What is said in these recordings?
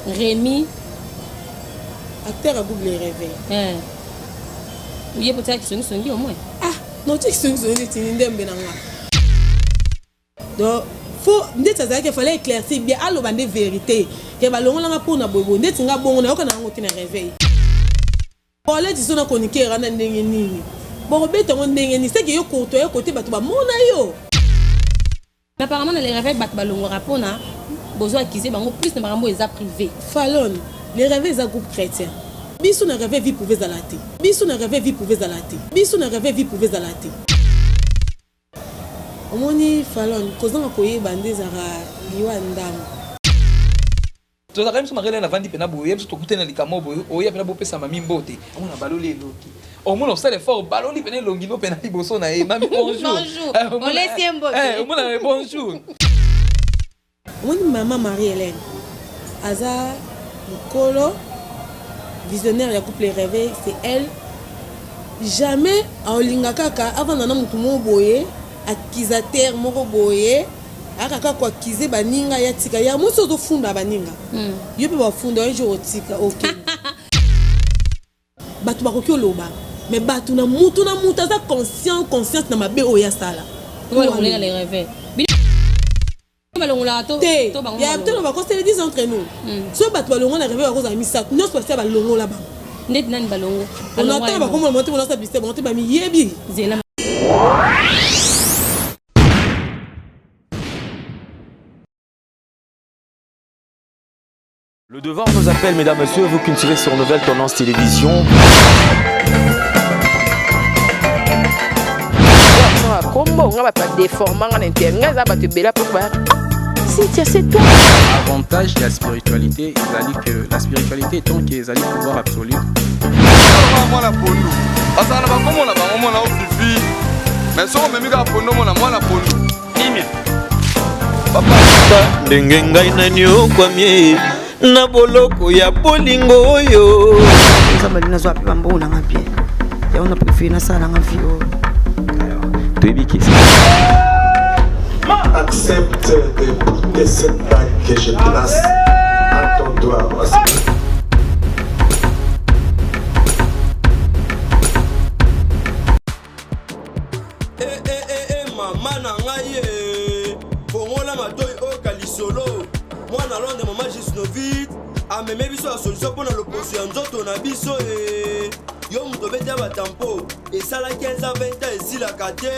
Remy acteur ya groupe le réveil eh. Ye potiaka kisongisongi au moins. Ah notie kisongisongi neti ndembe na nga. Donc faut ndeti azalaki fallait éclaircir bien aloba nde vérité ke balongolanga mpona boyeboye ndeti nga bongo nayoka na yango te na réveil. Paulette so na chroniqueur wana ndenge nini bokobeta yango ndenge nini seke yo courtois kote bato bamona yo. Mais apparemment na le réveil bato balongwaka mpona bozo accuser bango plus na makambo eza privé. Falonne, le réveil eza groupe chrétien. Biso na réveil vie privée ezala te. Biso na réveil vie privée ezala te. Biso na réveil vie privée ezala te. Omoni Falonne, kozanga koyeba nde ezalaka liwa ndambo. Tozalaka ye biso Marie Helène avandi pena boye, ye biso tokutani na likambo boye, oya pena bopesa mami mbote, omona baloli elongi. Omona osala effort, baloli pena elongi no pena liboso na ye, mami bonjour. Bonjour. Eh, omona, Olesi ye mbote. eh, omona bonjour. Omoni mama Marie Helène aza mukolo visionnaire ya couple réveil, c'est elle. Jamais aolinga kaka avanda na mutu moko boye accusateur moko boye ayaka kaka ko accuser baninga ya tika ya mwasi ozofunda baninga mm. Yo mpe bafunda un jour otika okende. Bato bakoki oloba mais bato na mutu na mutu aza conscient conscience na mabe oyo asala. Te ya toloba ko se le disent entre nous. Soki bato balongola na réveil bakozala misato nyonso basia balongola bango. Ndeti nani balongo? Onatala bakomona bango te, bonasa bise bango te bamiyebi. Zela. Le devoir nous appelle, mesdames, messieurs, vous qui nous suivez sur Nouvelle Tendance Télévision. Kombo nga bato badeforma nga na inter nga eza bato ebele apo ba Cynthia c'est toi. Avantage ya spiritualité ezali que la spiritualité étant que ezali pouvoir absolu. Mwana pondu azala na bakombo na bango mwana ofifi mais soki omemi kaka pondu omona mwana pondu kimia. Papa ndenge ngai naniokwami na boloko ya bolingo oyo. Nzambe alingi nazwa mpe bambongo na nga bien, yango na préféré nasala nanga vie oyo. Toyebi ke Accepte de porter cette bague que je place à ton doigt. Eh, eh, eh, eh, mama na ngai eh. Fongola matoi oyoka lisolo. Mwana Londres, mama Gisnovit ameme biso ya solution mpo na loposo ya nzoto na biso eh. Yo moto obeti ya batampo esala 15 ans 20 ans esilaka te.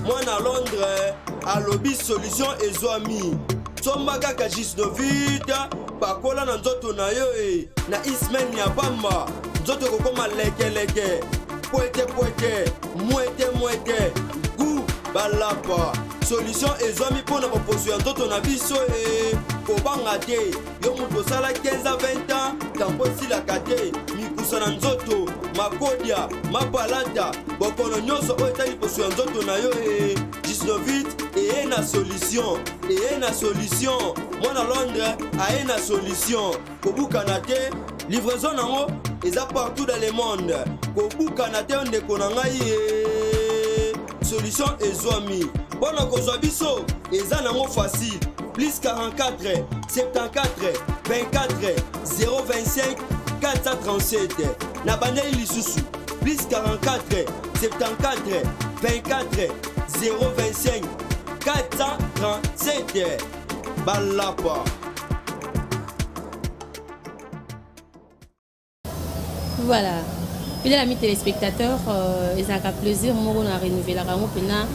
Mwana Londres alobi solution ezwami. Somba kaka Gisnovit, pakola na nzoto na yo eh. Na ismail ya pamba nzoto ekokoma lekeleke pwete pwete mwete mwete gu balapa. Solution ezwami mpo na baposo ya nzoto na biso e. Kobanga te yo moto osala 15 a 20 ans tampo esilaka te. Mikusa na nzoto, makodia, mapalata, bokono nyonso oyo etali poso ya nzoto na yo e. Gisnovit eye na solution, eye na solution. Mwana Londres aye na solution. Kobukana te, livraison nango eza partout dans le monde. Kobukana te ndeko na ngai e. Solution ezwami mpo na kozwa biso eza nango facile. Plus 44 74 24 025 437. Na bandeli lisusu plus 44 74 24 025 437. Balapa. Voilà. Fidèle ami téléspectateur, ezalaka plaisir moko na renouvelaka yango mpena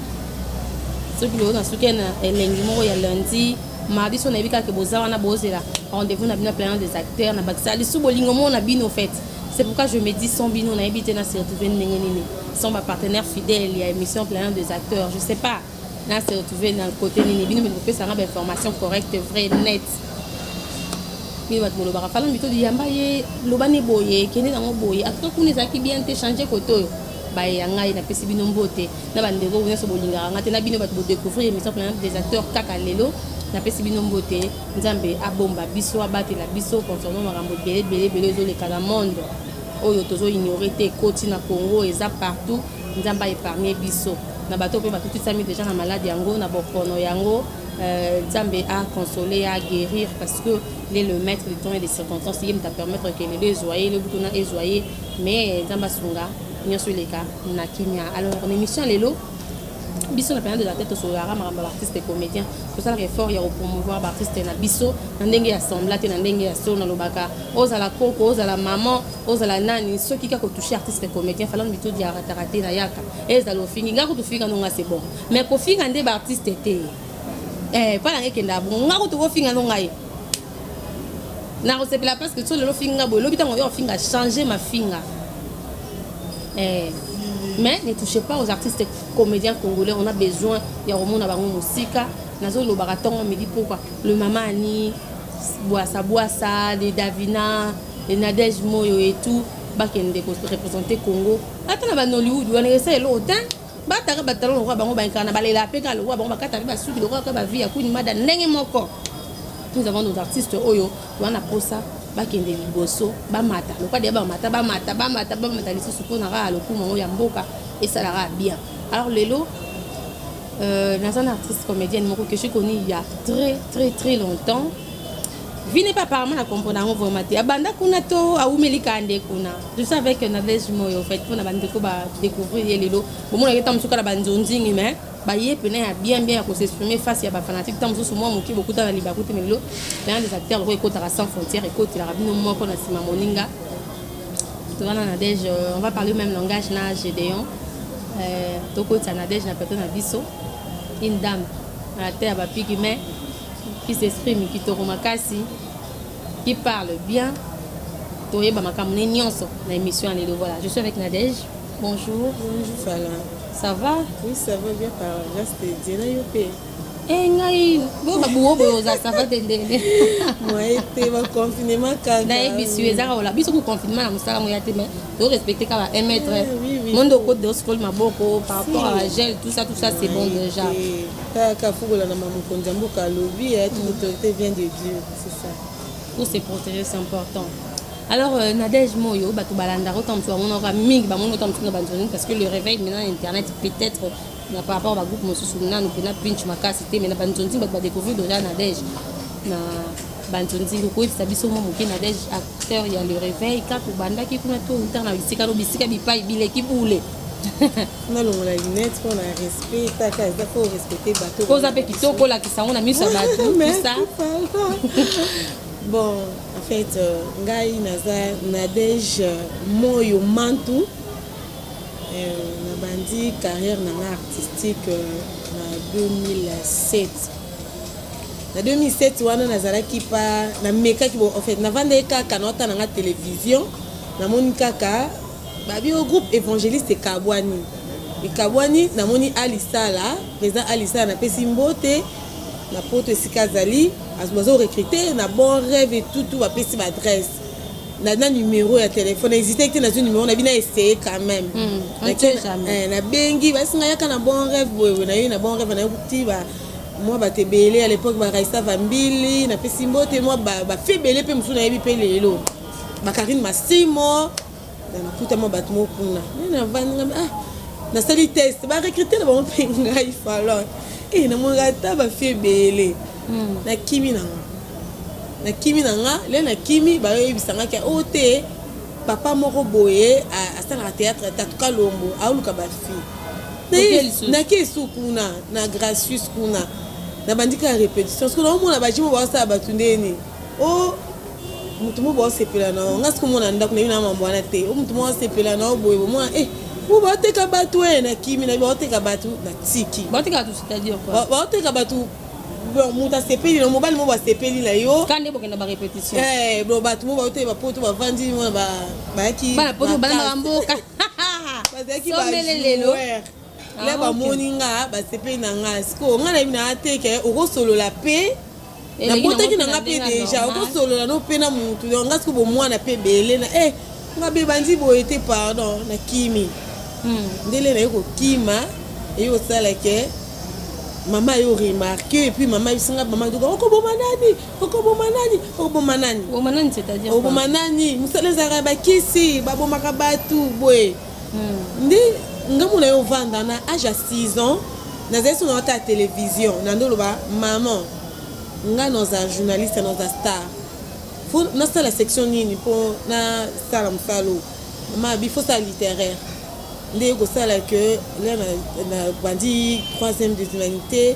soki lelo nasuki na elengi moko ya lundi mardi so nayebi kaka boza wana bozela rendez-vous na bino plein des acteurs na bakisa lisu bolingo moko na bino fait. C'est pourquoi je me dis sans bino nayebi te na se retrouver ndenge nini sans ba partenaire fidèle ya émission plein des acteurs, je sais pas na se retrouver na côté nini. Bino bopesa nga ba information correcte, vrai, net. Bino bato bolobaka fala mito yamba ye loba ne boye kende nango boye, en tout cas kuna ezalaki bien te, changer côté oyo baye ya ngai. Napesi bino mbote na bandeko nyonso bolingaka nga te, na bino bato bodécouvrir émission plein des acteurs kaka lelo, napesi bino mbote. Nzambe abomba biso, abatela biso concernant makambo ebele ebele ebele ezoleka na monde oyo tozo-ignore te, ekoti na Congo, eza partout. Nzambe aépargne biso na bato mpe batutisami deja na maladi yango na bokono yango. Nzambe a consoler, a guérir, parce que il est le maître du temps et des circonstances. Ye moto apermettre ke lelo ezwa ye, lobi kuna ezwa ye, mais Nzambe asunga, nyonso eleka na kimia. Alors, na émission lelo, biso na pena de la tête, tosololaka makambo ya baartiste comédien. Tosalaka effort ya kopromouvoir baartiste na biso na ndenge ya sembla te, na ndenge ya solo. Nalobaka, ozala koko, ozala maman, ozala nani, soki kaka otouche artiste comédien, Falone Bitodi arataka te. Nayaka, ezala ofingi nga kutu, finga nonga, c'est bon, mais kofinga nde baartiste te. Mpa nanga ekenda bongo. Nga kutu kofinga no ngai nakosepela, parce que so lelo ofinga boye, lobi ntango oyo ofinga, change mafinga. Mais ne touchez pas aux artistes comédiens congolais, on a besoin ya komona bango mosika. Nazolobaka ntongo midi, pourquoi le mama Ani Bwasa Bwasa, les Davina, les Nadège Moyo et tout, bakende koreprésenter Congo ata na banollywood wana, esa eloko te. Bataka batalon lokola bango, bayinkaka na balela mpe kaka lokola bango, bakata mpe basuki lokola kaka bavie ya Queen Mada ndenge moko. Nous avons nos artistes oyo wana posa bakende liboso, bamata lokola deya bamata, bamata, bamata, bamata lisusu, mpona kaka lokumu yango ya mboka esalaka bien. Alors lelo, naza na artiste comédienne moko que j'ai connu il y a très très très longtemps. Vi n'est pas apparemment na comprendre yango vraiment te. Abanda kuna to awumeli kaka nde kuna. Je suis avec Nadège Moyo, en fait, mpona bandeko badécouvrir ye lelo. Bomonaki ta mosusu kaka banzonzingi, mais baye pene ya bien bien ya kosexprimer face ya bafanatique. Ta mosusu mwa moke bokuta na libaku te, mais lelo l'un des acteurs loko ekotaka sans frontière, ekotelaka bino moko na nsima moninga. Toza na Nadège, on va parler même langage na Gédéon. Tokotisa Nadège na plateau na biso, une dame na la terre bapiki, mais qui s'exprime kitoko makasi, qui parle bien. Toyeba makambo ne nyonso na émission ya lelo. Voilà, je suis avec Nadège. Bonjour. Bonjour Fala. Ça va? Oui, ça va bien, par grâce de Dieu. Na yo pe? Ngai bo babuo boye, oza ça va te ndene? Moye te, ba confinement kaka. Nayebisi yo, ezaka ola biso ku confinement na mosala ngo ya te, mais torespecte kaka 1 mètre. Mondo okoti osukoli maboko par rapport à gel, tout ça, tout ça, c'est bon déjà. Kaka fugola na mokonzi ya mboka alobi, toute autorité vient de Dieu, c'est ça. Pour se protéger, c'est important. Alors, Nadège Moyo, bato balandaka ota mosu bamonaka mingi, bamoni ota mosu na banzonini, parce que le réveil maintenant, internet peut-être na par rapport bagroupe mosusu nanu mpena pinch makasi te, mais na banzonzing bato badécouvrir déjà Nadège na banzonzing. Okoyebisa biso mwa moke, Nadège, acteur ya le réveil, kaka obandaki kuna to outaka na bisika no bisika bipai bileki bule? Nalongola lunette mpona respect, taka eza fo respecte bato. Oza mpe kitoko, olakisa yango na miso ya bato, tout ça. Bon, en fait, ngai naza Nadège Moyo Mantu. Nabandi carrière na nga artistique na 2007. Na 2007 wana nazalaki pa, namekaki. Bon, en fait, navandaki kaka, naota na nga télévision, namoni kaka babi o groupe évangéliste ekabwani, ekabwani. Namoni Alisala, président Alisala, napesi mbote na poto esika azali, bazo recruter na Bon Rêve etutu, bapesi baadresse na numéro ya téléphone. Hésité te, nazwi numéro na bino, essaye quand même. Nabengi, basinga yaka na Bon Rêve boye, nayoki na Bon Rêve, nayoki ba mwa bato ebele à l'époque, baraisa Vambili, napesi mbote, mwa bafe ebele mpe mosusu nayebi mpe lelo, bakarine Masimo. Nakuta mwa bato moko kuna, navandi, ah, nasali test, barecrute na bango mpe ngai Falon. E namonaka ata bafe ebele, nakimi na nga, nakimi na nga le, nakimi. Bayoyebisangaki o te, papa moko boye asalaka théâtre, Tatu Kalombo, aoluka bafille. Nake esu kuna na Gracius kuna, nabandi kaka répétition. Soki naomona bajimo baosala bato ndeni o motu mo baosepela na nga, soki omona ndako nayebi na mambo wana te, o motu mo osepela na o boye, bomona e po baoteka bato. E nakimi na baoteka bato, natiki. Baoteka bato, c'est-à-dire quoi? Baoteka bato. Bon, moto asepeli na mobali mo, basepeli na yo. Kandi bokenda barépétition. Bon, bato mo baoteka bapoto, bavandi mona, bayaki. Bana poto, bana mboka. Bazalaki bajoueur le, bamoni nga, basepeli na nga. Sikoyo nga nayebi na te ke okosolola mpe nabotaki na nga mpe déjà, okosolola no mpe na mutu. Donc nga sikoyo bomwana mpe ebele na nga be bandi boye te, pardon, nakimi. Ndele naye kokima, eye kosala ke mama yo remarque. Et puis mama bisinga, mama duka, okoboma nani, okoboma nani, okoboma nani? Oboma nani, c'est-à-dire? Okoboma nani? Mosala ezalaka bakisi, babomaka bato boye. Nde ngambo na ye ovanda na age ya 6 ans. Nazali so na ya télévision, nando loba maman, nga naza journaliste, naza star, faut nasala section nini mpo nasala mosala oyo? Mama abi faut sala littéraire. Nde kosala ke là na bandi troisième des humanités,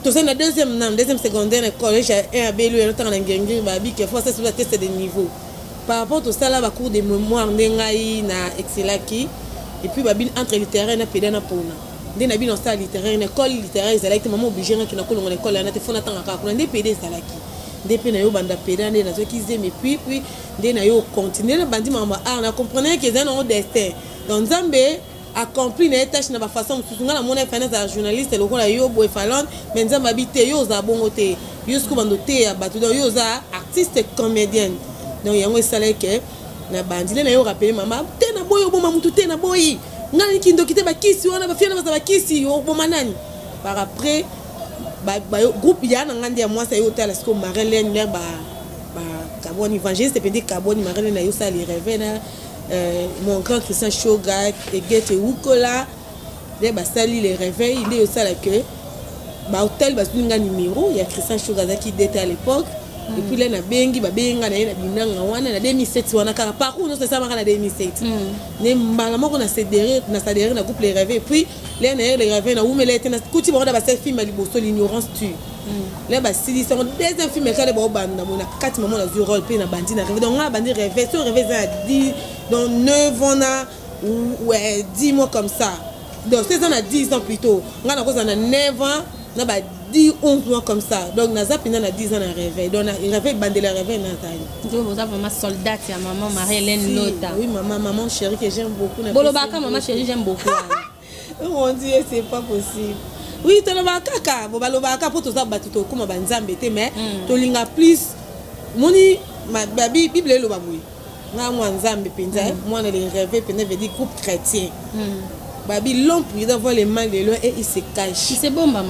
tozali na deuxième, na deuxième secondaire, na collège ya 1 abeli oyo notanga na Ngengeri. Babi ke faut asala test de niveau par rapport tosala bacours de mémoire. Nde ngai na excelaki. Et puis babi entre littéraire na péda na pona. Nde na bino osala littéraire na école littéraire ezalaki te. Mama oblige ngaki na kolonga na école wana te, faut natanga kaka kuna. Nde péda ezalaki, nde mpe na yo banda péda, nde nazwaki zemi. Puis nde na yo continue na bandi makambo art. Na comprendre ke eza nango destin. Donc Nzambe accompli na ye tâche na bafaçon mosusu. Ngai namona efani azala journaliste lokola yo boye Falone, mais Nzambe abi te, yo ozala bongo te, yo sikoyo bando te ya bato. Donc yo oza artiste comédienne. Donc yango esalaki ke na bandi. Nde na yo rappeler mama te, na boyi oboma mutu te, na boyi ngai kindoki te, bakisi wana bafia na baza bakisi, oboma nani? Par après groupe ya na ngai nde ya mwasi aye otala sikoyo Marie-Hélène lere bakabwani, évangéliste mpe nde kabwani. Marie-Hélène aye osala les réveil na mon grand Christian Shoga Egete Wukola. Nde basali les réveil, nde osala ke bahotel bazwi nga numéro ya Christian Shoga, azalaki dete à l'époque. Et puis là nabengi, babengi nga na ye na binanga wana na 2007 wana. Kaka parcours nyonso esalamaka na 2007. Ne mbala moko na s'adhérer na groupe les réveil. Et puis le na ye les réveil, na wumela ete kuti bango na basali film ya liboso, L'ignorance tue. Le basilisi yango, deuxième film ekale baobanda boye na kati. Mama nazwi rôle mpe na bandi na réveil. Donc nga bandi réveil, so réveil eza na 10, donc 9 ans na, ouais, 10 mois comme ça. Donc so eza na 10 ans plutôt, nga nakozala na 9 ans na ba 10, 11 mois comme ça. Donc naza mpenza na 10 ans na réveil. Donc na réveil, bandela réveil nazali. Donc boza vraiment soldate ya maman Marie-Hélène Lota. Oui, maman, maman chérie que j'aime beaucoup. Bolobaka maman chérie, j'aime beaucoup. Mon Dieu, c'est pas possible. Oui, tolobaka kaka bo, balobaka mpo toza bato, tokóma banzambe te, mais tolinga plus moni Bible eloba boye. Nga mwa Nzambe mpenza, mwana le réveil mpenza, veut dire groupe chrétien. Babi l'homme prudent voit le mal de loin et il se cache.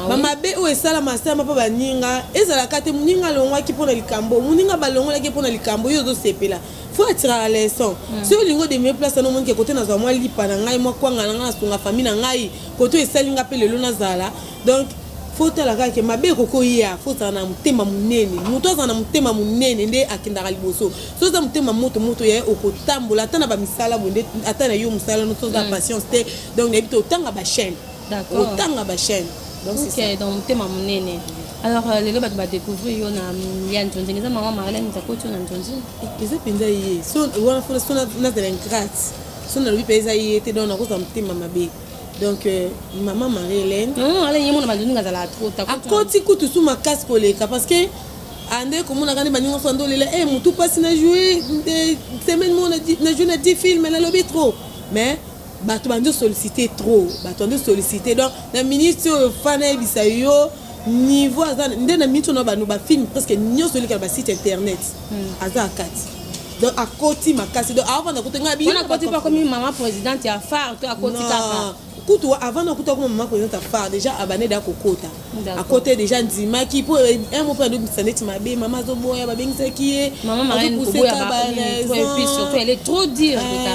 Bamabe oyo esalama asalama mpo baninga ezalaka te. Moninga alongwaki mpona likambo, moninga balongolaki mpona likambo, yo ozosepela. Faut atiraka leçon. Soki olingi odemie place wana, omonike kote nazwa mwa lipa na ngai, mwa kwanga na ngai, nasunga famille na ngai, kote oyo esali nga mpe lelo nazala. Donc faut otala kaka ke mabe ekoki oya, faut ozala na motema monene. Moto azala na motema monene nde akendaka liboso. So oza motema moto moto ya okotambola ata na bamisala boye nde ata na yo mosala no, so oza patience te. Donc nayebi te, otanga bachaîne, otanga bachaîne. Donc c'est ok, donc motema monene. Alors lelo bato badécouvrir yo na ya Nzonzi. Eza mama Marlène akoti yo na Nzonzi? Eza mpenza ye. So wana fo so nazala ingrate, so nalobi mpe eza ye te, donc nakozala motema mabe. Donc mama Marie Hélène. Mama Marlène ye mona banzonzi azalaka trop. Akoti kutu su makasi koleka, parce que ande komonaka nde baninga so andolela e motu mpasi na joue semaine moko, na joue na 10 film, nalobi trop, mais bato bandi sollicité trop, bato bandi sollicité. Donc na minute oyo fa nayebisa yo niveau aza nde na minute oyo na bano bafilm presque nyonso eleka na basite internet, aza akati. Donc akoti makasi, donc aovanda kutu ngai. Wana akoti mpo akomi mama présidente ya phare to akoti kaka? Kutu avant nakuta akoma mama présidente ya phare, déjà abande da kokota. Akota déjà, ndimaki mpo un mo mpe andobimisa neti mabe, mama azoboya, babengisaki ye.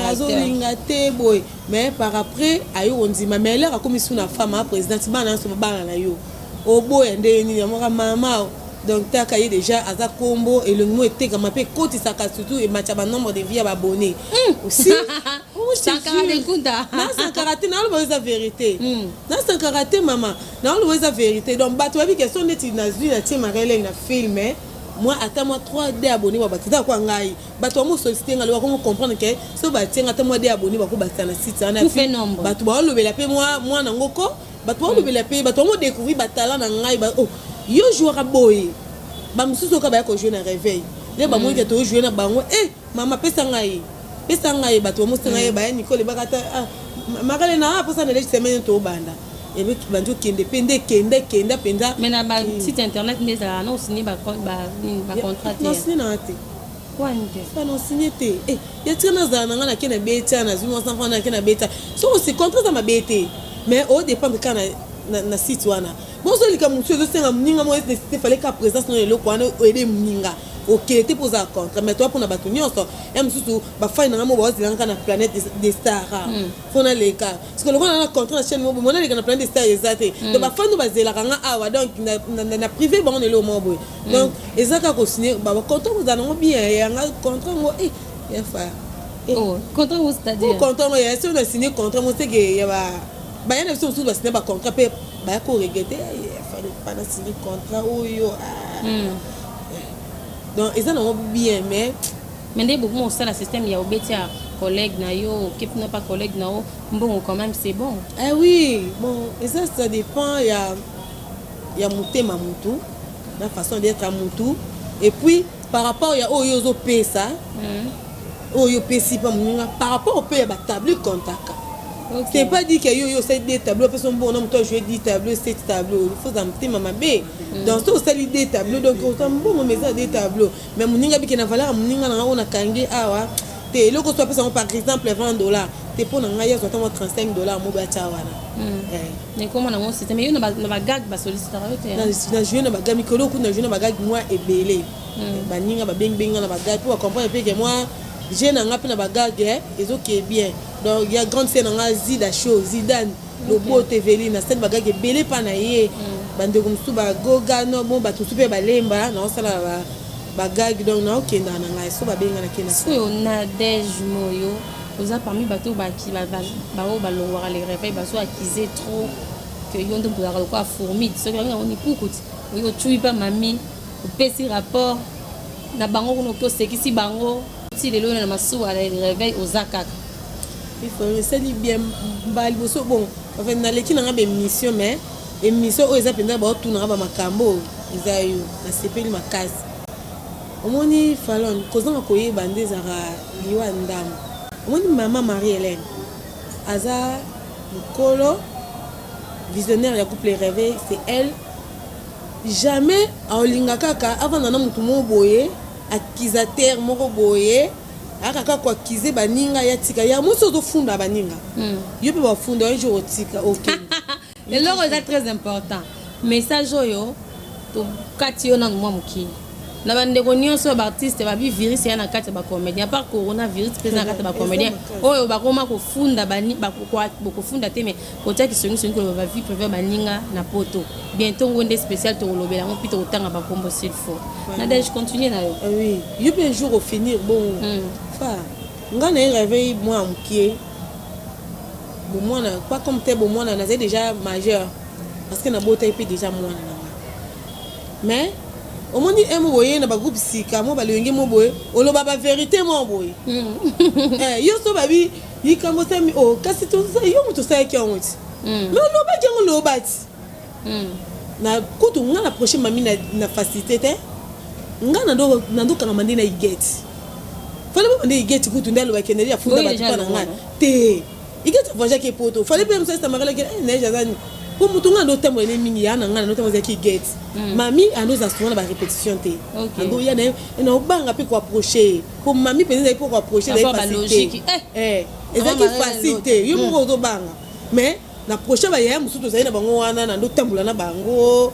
Azolinga te boye, mais par après aye kondima. Mais elere akomi su na femme mama présidente, bana nyonso bana na yo, oboya ndenge nini? Yamoka mama. Donc taka ye déjà aza kombo elongi mo etekama mpe ekotisaka, surtout ematya banombre de vie ya baabonné aussi. Nasankara te, naoloba eza vérité. Nasankara te mama, naoloba eza vérité. Donc bato bayebi question neti nazwi natie Marie-Hélène na film, moi ata mwa 3D abonné ba bato eza kwa ngai, bato bamo sollicité ngai, bakomo comprendre ke so batie nga ata mwa d abonné, bakobakisa na site wana. Bato baolobela mpe mwana yango ko, bato baolobela mpe, bato bamo découvrir batalent na ngai. Oh, yo jouaka boye, bamosusu oka baya kojouer na réveil nde bamoni ke tojoue na bango. E mama, pesa ngai, pesa ngai. Bato bamosenga ye, baya Nicole ebaka ata makale na mposa na leki semaine tobanda ebe bandi okende mpe nde ekende ekende mpenza. Mais na basite internet nde ezalaka na osigné bacontrat te? Nasigné nanga te. Wani te? Fa nasigné te. Ya tika nazala na ngai, nake na betia, nazwi mwa 100 franc, nake na betia. Soki osi contrat eza mabe te, mais odépendre kaka na site wana. Bozolika mosu ezosenga moninga mo nécessité, fallait ka présence no eloko wana oyede moninga. Okende te mpo oza contrat, mais toya mpona bato nyonso. Ya mosusu bafani na nga mo baozelanga kaka na Planète des Stars mpo naleka. Parce que lokola na contrat na chaîne moko boye, naleka na Planète des Stars eza te. Donc bafani oyo bazelaka nga awa, donc na privé bango na eloko moko boye. Donc eza kaka kosigne bacontrat, kozala nango bien. Yanga contrat ngo yafa. Oh, contrat ngo, c'est-à-dire? Contrat ngo ya soki na signé contrat ngo, seke ya ba baya na biso mosusu basigne bacontrat mpe baya koregretter: fallait pas na signé contrat oyo. Donc eza nango bien, mais Mais nde bokoma kosala système ya obeti ya collègue na yo, okepi na pa collègue na yo mbongo, quand même c'est bon. Ah oui, bon, eza, ça dépend ya motema mutu na façon d'être ya mutu, et puis par rapport ya oyo ozopesa, oyo opesi mpa moninga, par rapport mpe ya batableau kontaka. C'est pas dit que yo osali deux tableau, opesa mbongo na moto ajoue 10 tableau, 7 tableau. Il faut za motema mabe. Donc so osali deux tableau, donc oza mbongo, mais eza deux tableau, mais moninga bike na valeur ya moninga na nga oyo nakangi awa te. Eloko so apesa yango, par exemple 20 $ te, mpo na ngai azwa ntango 35 $ mo batya wana. Ekoma nango système. Yo na bagag basollicitaka yo te? Na joue na bagag mikolo okuti, na joue na bagag mwa ebele. Baninga babengibengi nga na bagag mpo bacomprendre mpe ke mwa je na nga mpe na bagag ezoke bien. Donc ya grande sœur na nga Zida Show, Zidane Loboto, Eveline, nasali bagag ebele mpa na ye. Bandeko mosusu bagogano bon, bato mosusu mpe balemba naosala bagag. Donc naokendaka na ngai so babenga, nakenda. Sikoyo Nadege Moyo, oza parmi bato baoyo balongwaka Le Réveil, bazo accuse trop que yo nde ozalaka lokola fourmi. Soki bangi yango nikuku ti oyo otui mpa mami, opesi rapport na bango kuna, oki osekisi bango ti lelo oyo na masuwa Le Réveil oza kaka. Esali bien mbala liboso. Bon, enfin, naleki nanga baémission, mais émission oyo eza mpenza baotunanga bamakambo eza yo, nasepeli makasi. Omoni Falon, kozanga koyeba nde ezalaka liwa ndambo. Omoni mama Marie Hélène aza mokolo visionnaire ya couple Réveil, c'est elle. Jamais aolinga kaka avanda na motu moko boye, accusateur moko boye, ayaka kaka koaccuser baninga. Ya tika ya mosi, ozofunda baninga, yo mpe bafunda un jour, otika okende. Eloko eza très important, message oyo tokati yo nanu mwa mokili na bandeko nyonso ya baartiste babi virus ya na kati ya bacomédien, à part coronavirus mpe eza na kati ya bacomédien oyo bakoma kofunda, bokofunda te, mais kotia kisongisongi, koloba bavie privée baninga na poto. Bientôt ngo nde spécial tokolobela yango mpi tokotanga bakombo s'il faut. Nadege, continue na yo. Oui, yo mpe un jour ofinir bongo. Fa nga na ye Réveil mwa mokie bomwana, pas comme te bomwana, nazali déjà majeur parce que nabotaki mpe déjà mwana na nga. Mais omoni mo boye na bagroupe sika mo balongi mo boye, oloba bavérité mo boye. Yo so babi likambo sami o, kasi yo moto osalaki yango ti, mais olobaki yango, loba ti na kutu nga na prochain mami na facilité te. Nga nandokangama nde na Igeti, fale bo nde Igeti kutu nde alobaki nde afunda bato mpa na nga te. Igeti avoyageaki epoto, fale mpe mosu esamakalaki neige aza nini po motu nga ando otambola ne mingi ya na nga nando otambola ezalaki Igeti. Mami ando ozala souvent na barépétition te, ando ya na obanga mpe koapproche ye po mami mpenza ezali mpo koapproche, ezali facile te, ezalaki facile te, yo moko ozobanga. Mais na prochain bayaya mosusu tozali na bango wana, nando otambola na bango,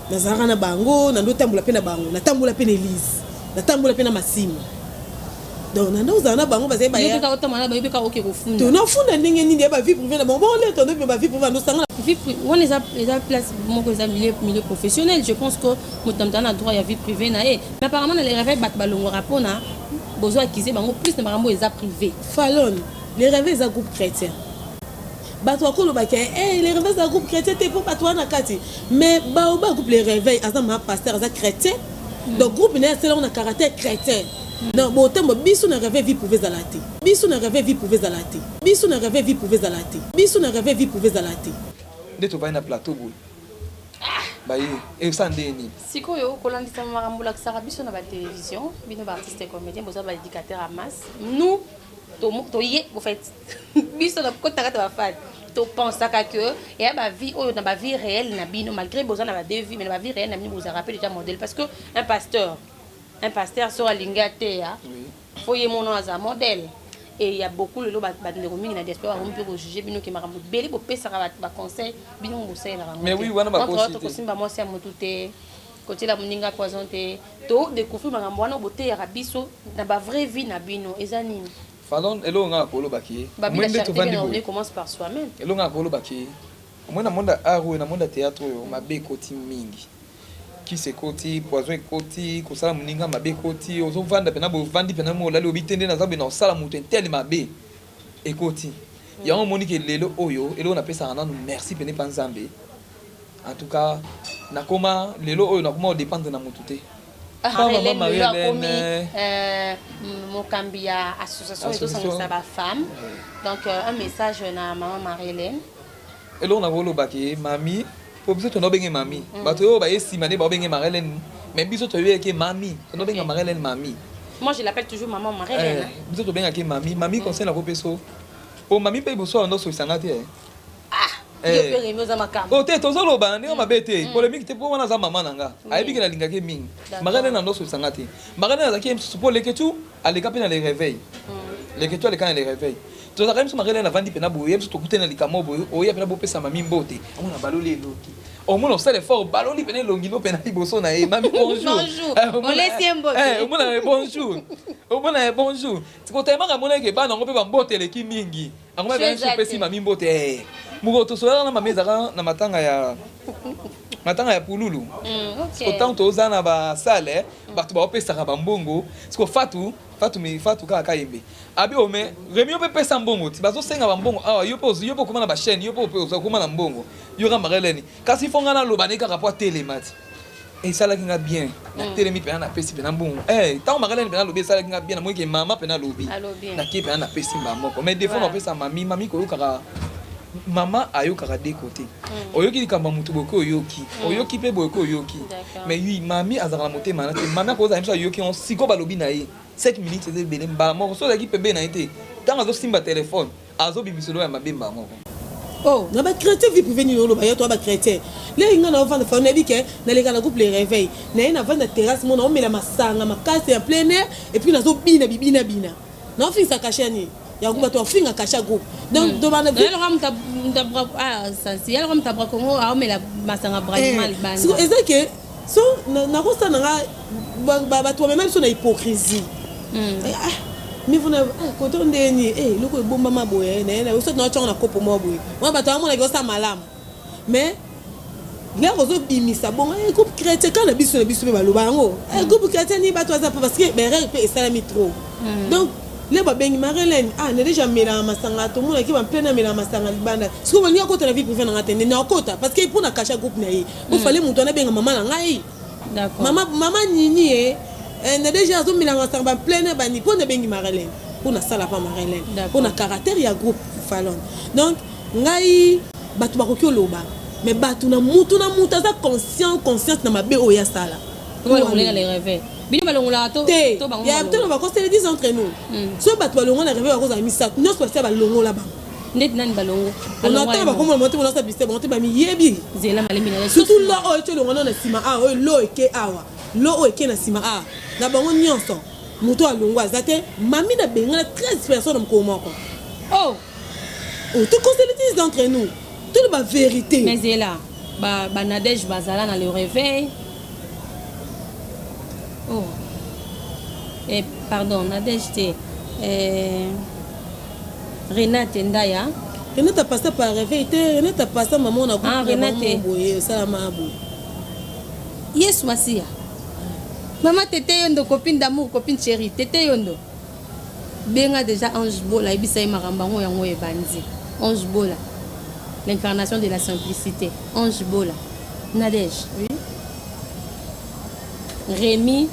nazalaka na bango, nando otambola mpe na bango, natambola mpe na Elise, natambola mpe na Masima. Donc nando ozala na bango, bazali bayonafunda ndenge nini ya bavie privée na bango, boleta ndo mpe bavie privée andosanga. Wana eza place moko, eza milieu professionnel. Je pense que moto na moto aza na droit ya vie privée na ye, mais apparemment na Le Réveil bato balongwaka mpona bozwa accuse bango plus na makambo eza privé. Falon, Le Réveil eza groupe chrétien. Bato bakolobaka hey, Le Réveil eza groupe chrétien te mpo bato wana kati, mais baoba groupe Le Réveil aza maa pasteur, aza chrétien. Donc groupe na ye asalango na caractère chrétien. Donc botembo biso na Réveil, vie privée ezala te. Biso na Réveil, vie privée ezala te. Biso na Réveil, vie privée ezala te. Biso na Réveil, vie privée ezala te. Nde tovandi na plateau boye, baye esala nde nini? Sikoyo kolandisa makambo olakisaka biso na batélévision, bino baartiste comédien boza baéducateur ya masse. Nous toye, en fait biso na kotaka ta bafani, topensaka que eya bavie oyo na bavie réelle na bino, malgré boza na badeux vie, mais na bavie réelle na bino bozalaka mpe déjà modèle, parce que un pasteur so alingi ateya, fo ye mono aza modèle. Et il y a beaucoup lelo bandeko mingi na diaspora bango mpe kojuge bino ke makambo ebele bopesaka bato baconseil, bino bosalelaka. Mais oui, wana bakosi te. Kosimba mwasi ya motu te. Kotiela moninga poison te. To découvrir makambo wana boteyaka biso na ba vraie vie na bino eza nini? Falon, eloko nga nakolobaki ye Babi, omoni la nde charité tovandi bien boye ordonnée commence par soi-même. Eloko nga nakolobaki ye, omoni na monde ya art oyo, na monde ya théâtre oyo, mabe ekoti mingi, kisi ekoti, poison ekoti, kosala moninga mabe ekoti. Ozovanda mpena boye, ovandi mpena mo olali, obi te nde naza boye, na kosala moto intel mabe ekoti. Yango omoni ke lelo oyo, eloko napesaka nanu merci pene epa Nzambe. En tout cas, nakoma lelo oyo, nakoma kodépendre na motu te. Marie-Hélène lelo akomi mokambi ya association ezosangisa bafemme. Donc un message na mama Marie-Hélène. Eloko nakolobaki, mami, po biso tondo obenge mami, bato oyo baye nsima nde baobenge Marie-Hélène, mais biso toyebaki mami, tondo obenga Marie-Hélène mami. Moi, je l'appelle toujours maman Marie-Hélène. Eh, biso tobengaki mami. Mami, conseil nakopesa po mami mpe liboso ando osolisanga te. Yo mpe Remi, oza makambo. O te, tozoloba na ndenge mabe te, polémique te, mpo wana aza mama na nga, ayebi ke nalingaki mingi. Marie-Hélène ando osolisanga te. Marie-Hélène azalaki ye mosusu, mpo Leketu aleka mpe na Le Réveil, Leketu aleka na Le Réveil. Tozalaka ye mosusu, Marie-Hélène avandi mpena boye, ye mosusu tokutani na likambo boye, oya mpena bopesa mami mbote, amona baloli eloki, omona osala effort, baloli mpena elongi no mpena liboso na ye: "Mami, bonjour." Bonjour. Olesi ye mbote. Omona ye bonjour, omona ye bonjour. Kotalemaka, amonaki ke bana yango mpe bambote eleki mingi yango. Cho eza Opesi te. mami mbote. Mokolo tosolaka na mami ezalaka na matanga ya Pululu. Siko ntango toza na basale, bato baopesaka bambongo. Siko Fatu, Fatu, Fatu kaka kayembe abi ome Remi, yo mpe pesa mbongo ti bazosenga bambongo awa. Yo mpe yo mpe okoma na bachaîne, yo mpe okoma na mbongo. Yo ka Marie-Hélène, kasi fo nga naloba ne kaka po atelema ti esalaki nga bien. Natelemi mpena, napesi mpena mbongo. Ntango Marie-Hélène mpena alobi, esalaki nga bien, namoniki mama mpena alobi. Alobi. Nakie mpena, napesi mbala moko. Mais des fois napesa mami. Mami koyokaka, mama ayokaka de côté. Oyoki likambo ya motu boye, oyoki, oyoki mpe boye, oyoki. Mais oui, mami azalaka na motema na te. Mami akozala miso, ayoki yango sikoyo, balobi na ye 7 minutes eza ebele. Mbala moko so ozalaki pembeni na ye te, ntango azosimba telefone, azobimisa eloko ya mabe mbala moko. Oh. Na bachrétien, vie privée nini oloba? Yo toa bachrétien. Leki nga naovanda fa, nayebi ke naleka na groupe Le Réveil naye, navanda terrasse mo, naomela masanga makasi ya plein air, et puis nazobina bibina bina, naofingisa cachet ya nini ya groupe. Bato bafinga cachet ya groupe, donc tobanda. Yalaka mutu abra Congo aomela masanga bralima libanda. Siko eza ke so nakosala na nga, bato bamema biso na hypocrisie. Mivuna koto ndeni eloko ebombama boye naye, so naotyango na kopo moko boye wana, bato bamonaki osala malamu. Mais lere ozobimisa bongo, groupe chrétien kaka na biso, na biso mpe baloba yango, groupe chrétien nini, bato baza parce que baerreur mpe esalami trop. Donc le babengi Marie-Hélène, ah, na déjà amelaka masanga, tomonaki bamplene amelaka masanga libanda. Sikoyo balingi akota na vie privée na nga te, nde akota parce que mpo na cachet groupe na ye, bofale moto wana abenga mama na ngai, mama, mama nini ye na déjà azomelaka masanga bamplene bani. Mpo nabengi Marie-Hélène, mpo nasala pa Marie-Hélène, mpo na caractère ya groupe Falon. Donc ngai, bato bakoki oloba, mais bato na mutu na mutu aza conscient, consciente na mabe oyo asala. Bino balongolaka to? Te, ya tolo bakosele 10 entre nous. So bato balongola na réveil, bakozala misato nyonso basia balongola bango. Ndeti nani balongo? Onatala bakomona bango te, bonasa bise bango te, bamiyebi. Nzela malemi na Surtout lo oyo eti olongo na nsima awa, oyo lo eke awa, lo oyo eke na nsima awa, na bango nyonso moto alongo aza te. Mami na bengana 13 personnes na mokolo moko. Oh. Toconselise entre nous, toloba vérité. Mais zela, banadege bazala na Le Réveil. Oh, eh, pardon, Nadege te, eh, Renate Ndaya. Renate apasa par réveil te. Renate apasa mama na Ah, Renate. Boye osalama boye. Yesu Masiya, mama Tete Yondo, copine d'amour, copine chérie Tete Yondo, benga déjà Ange Bola, ayebisa ye makambo yango. Yango ebandi. Ange Bola, l'incarnation de la simplicité. Ange Bola, Nadege. Oui. Rémi.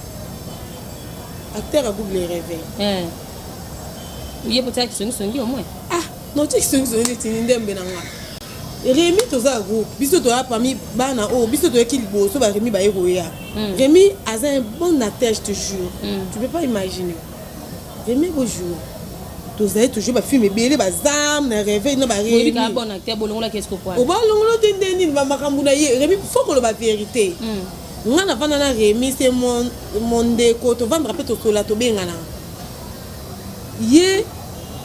Acteur ya groupe Le Réveil. Eh. Ye po tiaki songisongi au moins. Ah non, tiaki songisongi neti ndembe na nga. Rémi, toza ya groupe, biso toya parmi bana oyo biso toyaki liboso, baremi baye koya. Rémi aza un bon acteur, je te jure. Tu peux pas imaginer Rémi bonjour, tozali toujours bafilme ebele, bazame na réveil na Boyebi baremi. Bon acteur, bolongolaki esiko kwa? Obalongolo te, nde nini bamakambo na ye. Rémi, faut koloba vérité, nga navanda na Rémi, c'est mon ndeko, tovandaka mpe tosola, tobengana ye.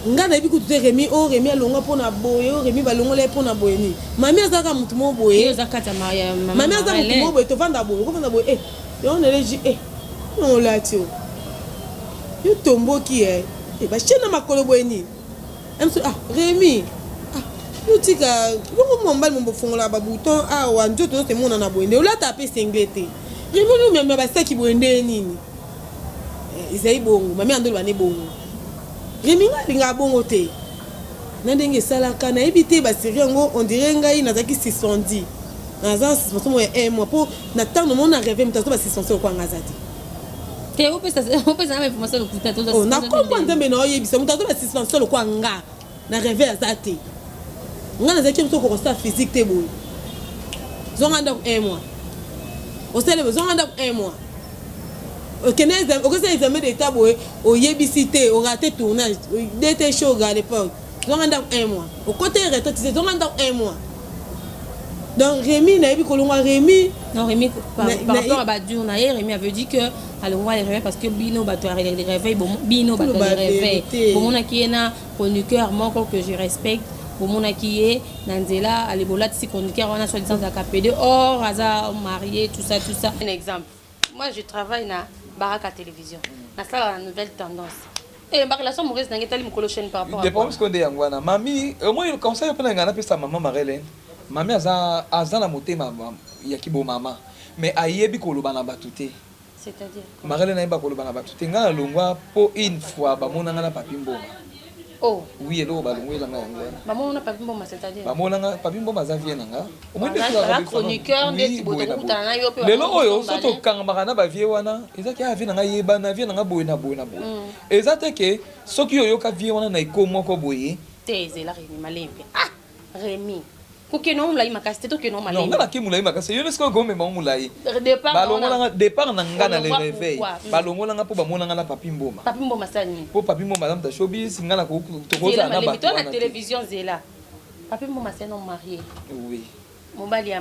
Nga nayebi kutu te Remy, oh Remy alongwa mpo na boye, oh Remy balongola ye mpo na boye nini. Mami aza kaka mutu moko boye. Yo oza kati ya ma- ya mama Mami aza mutu Marlène. moko boye, tovanda boye, okovanda boye, eh, yango na eleji, eh, nini olati oyo? Yo tomboki eh, eh, ba chaîne na makolo boye nini? Eh, mosusu, ah, Remy, ah, yo tika, bongo mwa mobali mombo ofongolaka ba bouton awa, nzoto nyonso emonana boye nde, olataka pe singlet te. Remy, olingi omema ba saki boye nde nini? Eh, ezali bongo, mami andoloba nde bongo. Remy nga alingaka bongo te na ndenge esalaka nayebi te ba serie yango on dirait ngai nazalaki suspendi naza na suspension moko ya un mois po na ntango namoni na reve moto aza ba suspension lokola nga aza te. Te opesa opesa na information lokuta toza. Oh, na kombo ya Nzambe na oyebisa moto aza ba suspension lokola nga na reve aza te nga nazalaki moto okokosala physique te boye zonga ndako un mois osali boye zonga ndako un mois okende okosala examen d'état boye oyebisi te orate tournage dt shoga à l'époque zonga ndako un mois okota retraite te zonga ndako un mois. Donc Rémi nayebi kolongwa Rémi. Non Rémi par, par rapport à Badur na ye Rémi avait dit que alongwa les réveil parce que bino bato ya réveil bino bato ya réveil bomonaki ye na chroniqueur moko que je respecte bomonaki ye na nzela ale bolatisi chroniqueur wana soit disant azalaka pede or aza marié tout ça tout ça. Un exemple, moi je travaille na Baraka Télévision, nasalaka na Nouvelle Tendance. Eh ba relation amoureuse na ngai etali mokolo chaîne par rapport à Le quoi? problème sikoyo nde yango wana mami omoni conseil mpe na ngai napesa mama Marlène mami aza aza na motema ya kibomama mais ayebi koloba na bato te. C'est-à-dire? Marlène ayeba koloba na bato te ngai nalongwa po une fois bamona ngai na Papi Mboma. Oh. Oui eloko balongwela ngai yango wana. Bamona na Papi Mboma c'est-à-dire? Bamona ngai Papi Mboma aza vie na nga. Omoni Aza- nde tozalaka aza be- chroniqueur Oui, ndeti boye boye na tokokutana boye. na yo mpe Lelo bamoni oyo biso soki mbale. tokangamaka na ba vie wana eza ke ah vie na ngai yebana vie na ngai boye na boye na boye. Eza te ke soki oyoka vie wana na eko moko boye. Te zela Remy malembe. Ah Remy kokende ngo molayi makasi te tokende ngo Non malembe. nga nake molayi makasi yo nde sikoyo okomema ngo molayi. Départ na Balongola wana. nga départ na nga na le Olongwa réveil. pourquoi? Balongola nga po bamona nga na Papi Mboma. Papi Mboma asala nini? Po Papi Mboma aza moto ya showbiz nga na Zela tokozala na malembe bato to na wana te. télévision zela. Papi Mboma c'est un homme marié. Oui. Mobali ya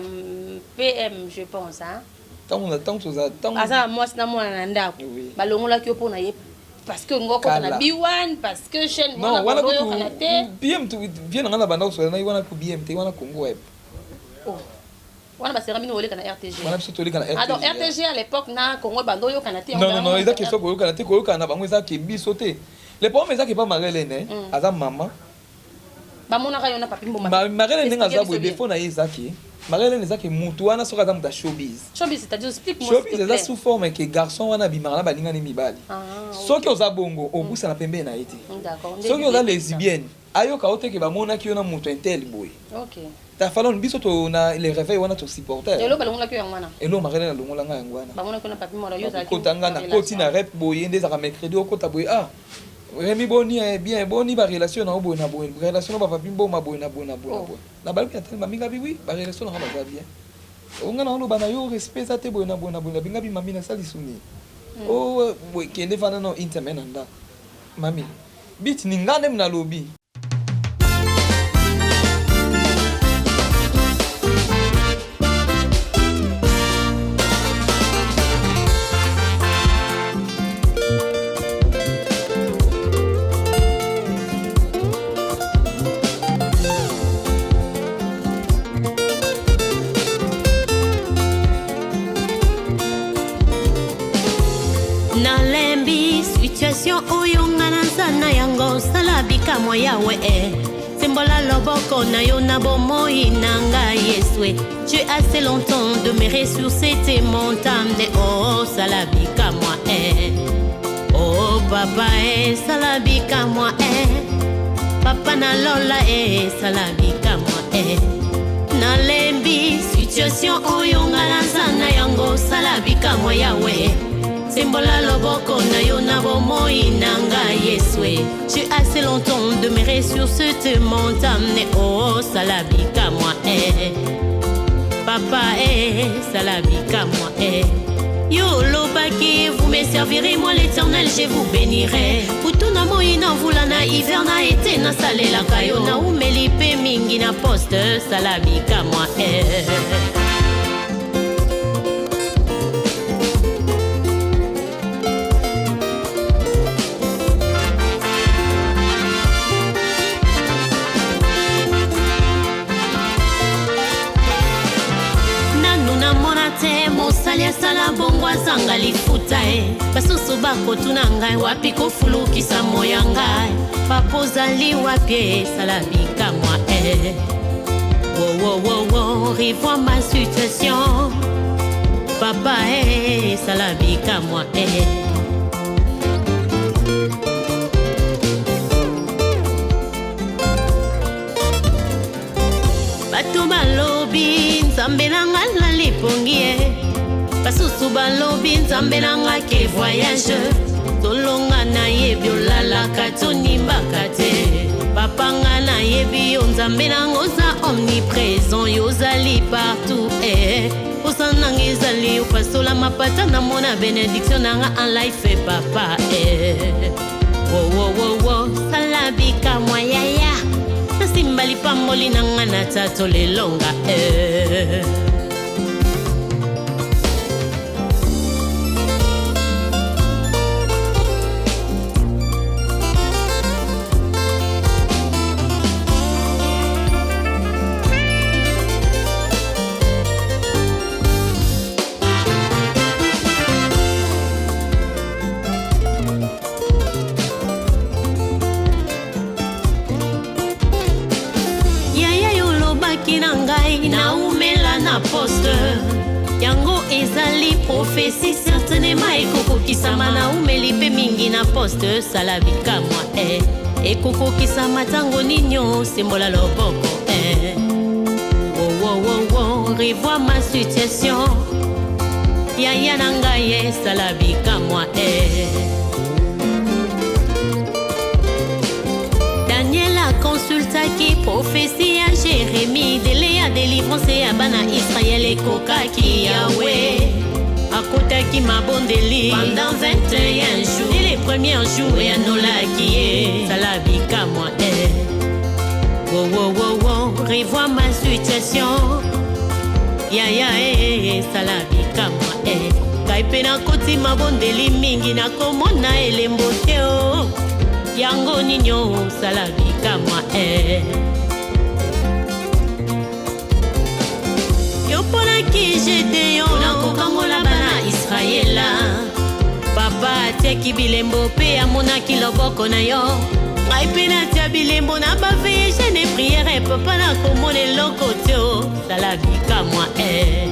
PM je pense hein. Tango tango toza tango Aza na mwasi na mwana na ndako. Oui. Balongolaki yo mpo na ye parce que ngo kota na Kala. B1 parce que chaîne Non, wana wana bango kutu oyokana te. BM tu vie na nga na banda kosola na ye wana ku BM te wana Congo web. Oh. Wana basera bino oleka na RTG. Wana biso toleka na Ah donc RTG. RTG à l'époque na Congo bando oyokana te. Non non non, eza question koyokana te, koyokana na bango eza ke biso te. Le problème eza ke pa Marlène aza mama. Bamonaka yo na Papi Mboma. Marlène ndenge aza Expliquez boye biso bien. défaut na ye eza ke Marlène eza ke mutu wana soki aza mutu ya showbiz. Showbiz c'est-à-dire explique-moi s'il Showbiz te eza plaît. sous forme ke garçon wana abimaka na balingani mibali. Ah, Soki oza bongo obusana pembeni na ye te. D'accord. Soki oza lesbienne ayoka yo te ke bamonaki yo na moto intel boye. OK. Ta falon biso to na les réveils wana to supporter. Lelo balongolaki yo yango wana. Elo Marlène alongola nga yango wana. Bamonaki yo na Papi Mboma yo ozalaki. Kota nga na koti na rep boye nde ezalaka mercredi okota boye ah Remy boni eh, bien boni ba relation na yo boye na boye relation na ba Papi Mboma boye na boye na boye na boye. Na baluki na tali mami ngabi oui ba relation na nga baza bien. Onga na oloba na yo respect eza te boye na boye na boye na bingabi mami nasali suni. Oh boye kende vanda na internet na ndako. Mami biti ni nga nde nalobi. Nalembi situation oyo nga naza na yango sala bikamwa yawe e sembola loboko na yo na bomoi na ngai Yesu. J'ai assez longtemps demeuré sur cette montagne oh sala bikamwa e oh papa e sala bikamwa e papa na lola e sala bikamwa e nalembi situation oyo nga naza na yango sala bikamwa yawe sembola loboko na yo na bomoi na ngai Yesu. J'ai assez longtemps demeuré sur cette montagne oh sala bikamwa e papa e sala bikamwa e yo olobaki vous me servirez moi l'éternel je vous bénirai butu na moi na mvula na hiver na ete nasalelaka yo naumeli mpe mingi na poste sala bikamwa e. Bakotuna ngai wapi kofulukisa moya ngai papa ozali wapi esala bikamwa e wowowowo revois ma situation papa e esala bikamwa e bato balobi nzambe na nga na lipongi ye basusu balobi nzambe na nga ke voyage tolonga nayebi olalaka tonimbaka te papa nga nayebi yo nzambe nanga oza omniprésent yo ozali partout eh. posa nanga ezali opasola mapata namona benediction nanga en life papa eh. wowowowo sala bikamwa yaya nasimba lipamboli na nga na tato lelonga eh. Yaya yo olobaki na ngai naumela na poste yango ezali prophetie certainement ekokokisama naumeli mpe mingi na poste sala bikamwa eh. Ekokokisama ntango nini osembola loboko eh. Wowowowo revoir ma situation yaya na ngai esala bikamwa eh. Daniel akonsultaki prophetie ya Jérémie dele ya délivrance ya bana Israël ekokaki Yahweh akotaki mabondeli pendant 21 jours dès les premiers jours eyanolaki ye sala bikamwa eh. Wo, wo, wo, wo, revois ma situation yaya eh, eh, sala bikamwa eh. Ngai mpe nakoti mabondeli mingi nakomona elembo te o yango nini osala bikamwa eh. Yo mponaki Gedeon nakokangola bana Israela papa atiaki bilembo mpe amonaki loboko na yo ngai mpe natia bilembo na baveye jeune priere papa nakomona eloko te osala bikamwa eh.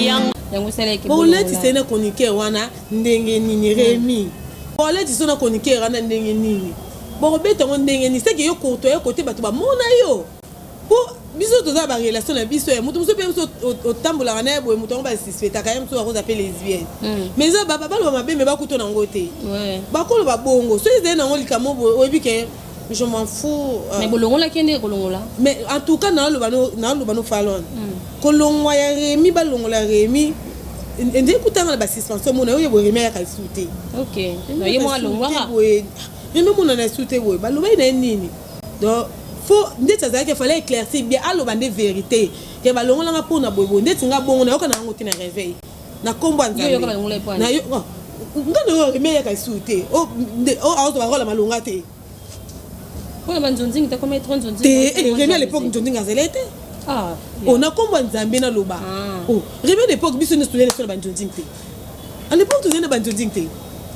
Yango Yango esalaki boletisa ye na chroniqueur wana ndenge nini Remy boletisa na chroniqueur wana ndenge nini bokobeta yango ndenge nini seke yo courtois kote bato bamona yo po biso toza ba relation na biso ya moto mosusu mpe biso otambolaka na ye boye moto yango basuspectaka ye mosusu akoza mpe lesbienne mais eza baloba mabe me bakuta nango te bakoloba bongo soki ezali nango likambo boye oyebi ke je m'en fous. Mais bolongolaki ye ndenge kolongola. Mais en tout cas naoloba no naoloba no Falon. Kolongwa ya Remy balongola Remy nde kutanga na ba suspension mona oyo boye Remy ayaka lisusu te. OK. Na ye moko alongwaka. Boye Remy mona na lisusu te boye balobaki na ye nini? Donc faut ndeti azalaki fallait éclaircir bien aloba nde vérité ke balongolanga mpona boye boye ndeti nga bongo nayoka na yango te na réveil na kombo ya Yo yoka balongola ye mpo na yo nga na oyo Remy ayaka lisusu te o aozwa ba role ya malonga te. Pona ba nzonzingi te comme trop nzonzingi. Te eh, Remy à l'époque nzonzingi azalaki te. Ah. Oh na kombo ya Nzambe na loba. Oh Remy à l'époque biso nionso tozali na biso na ba nzonzingi te. À l'époque tozali na ba nzonzingi te.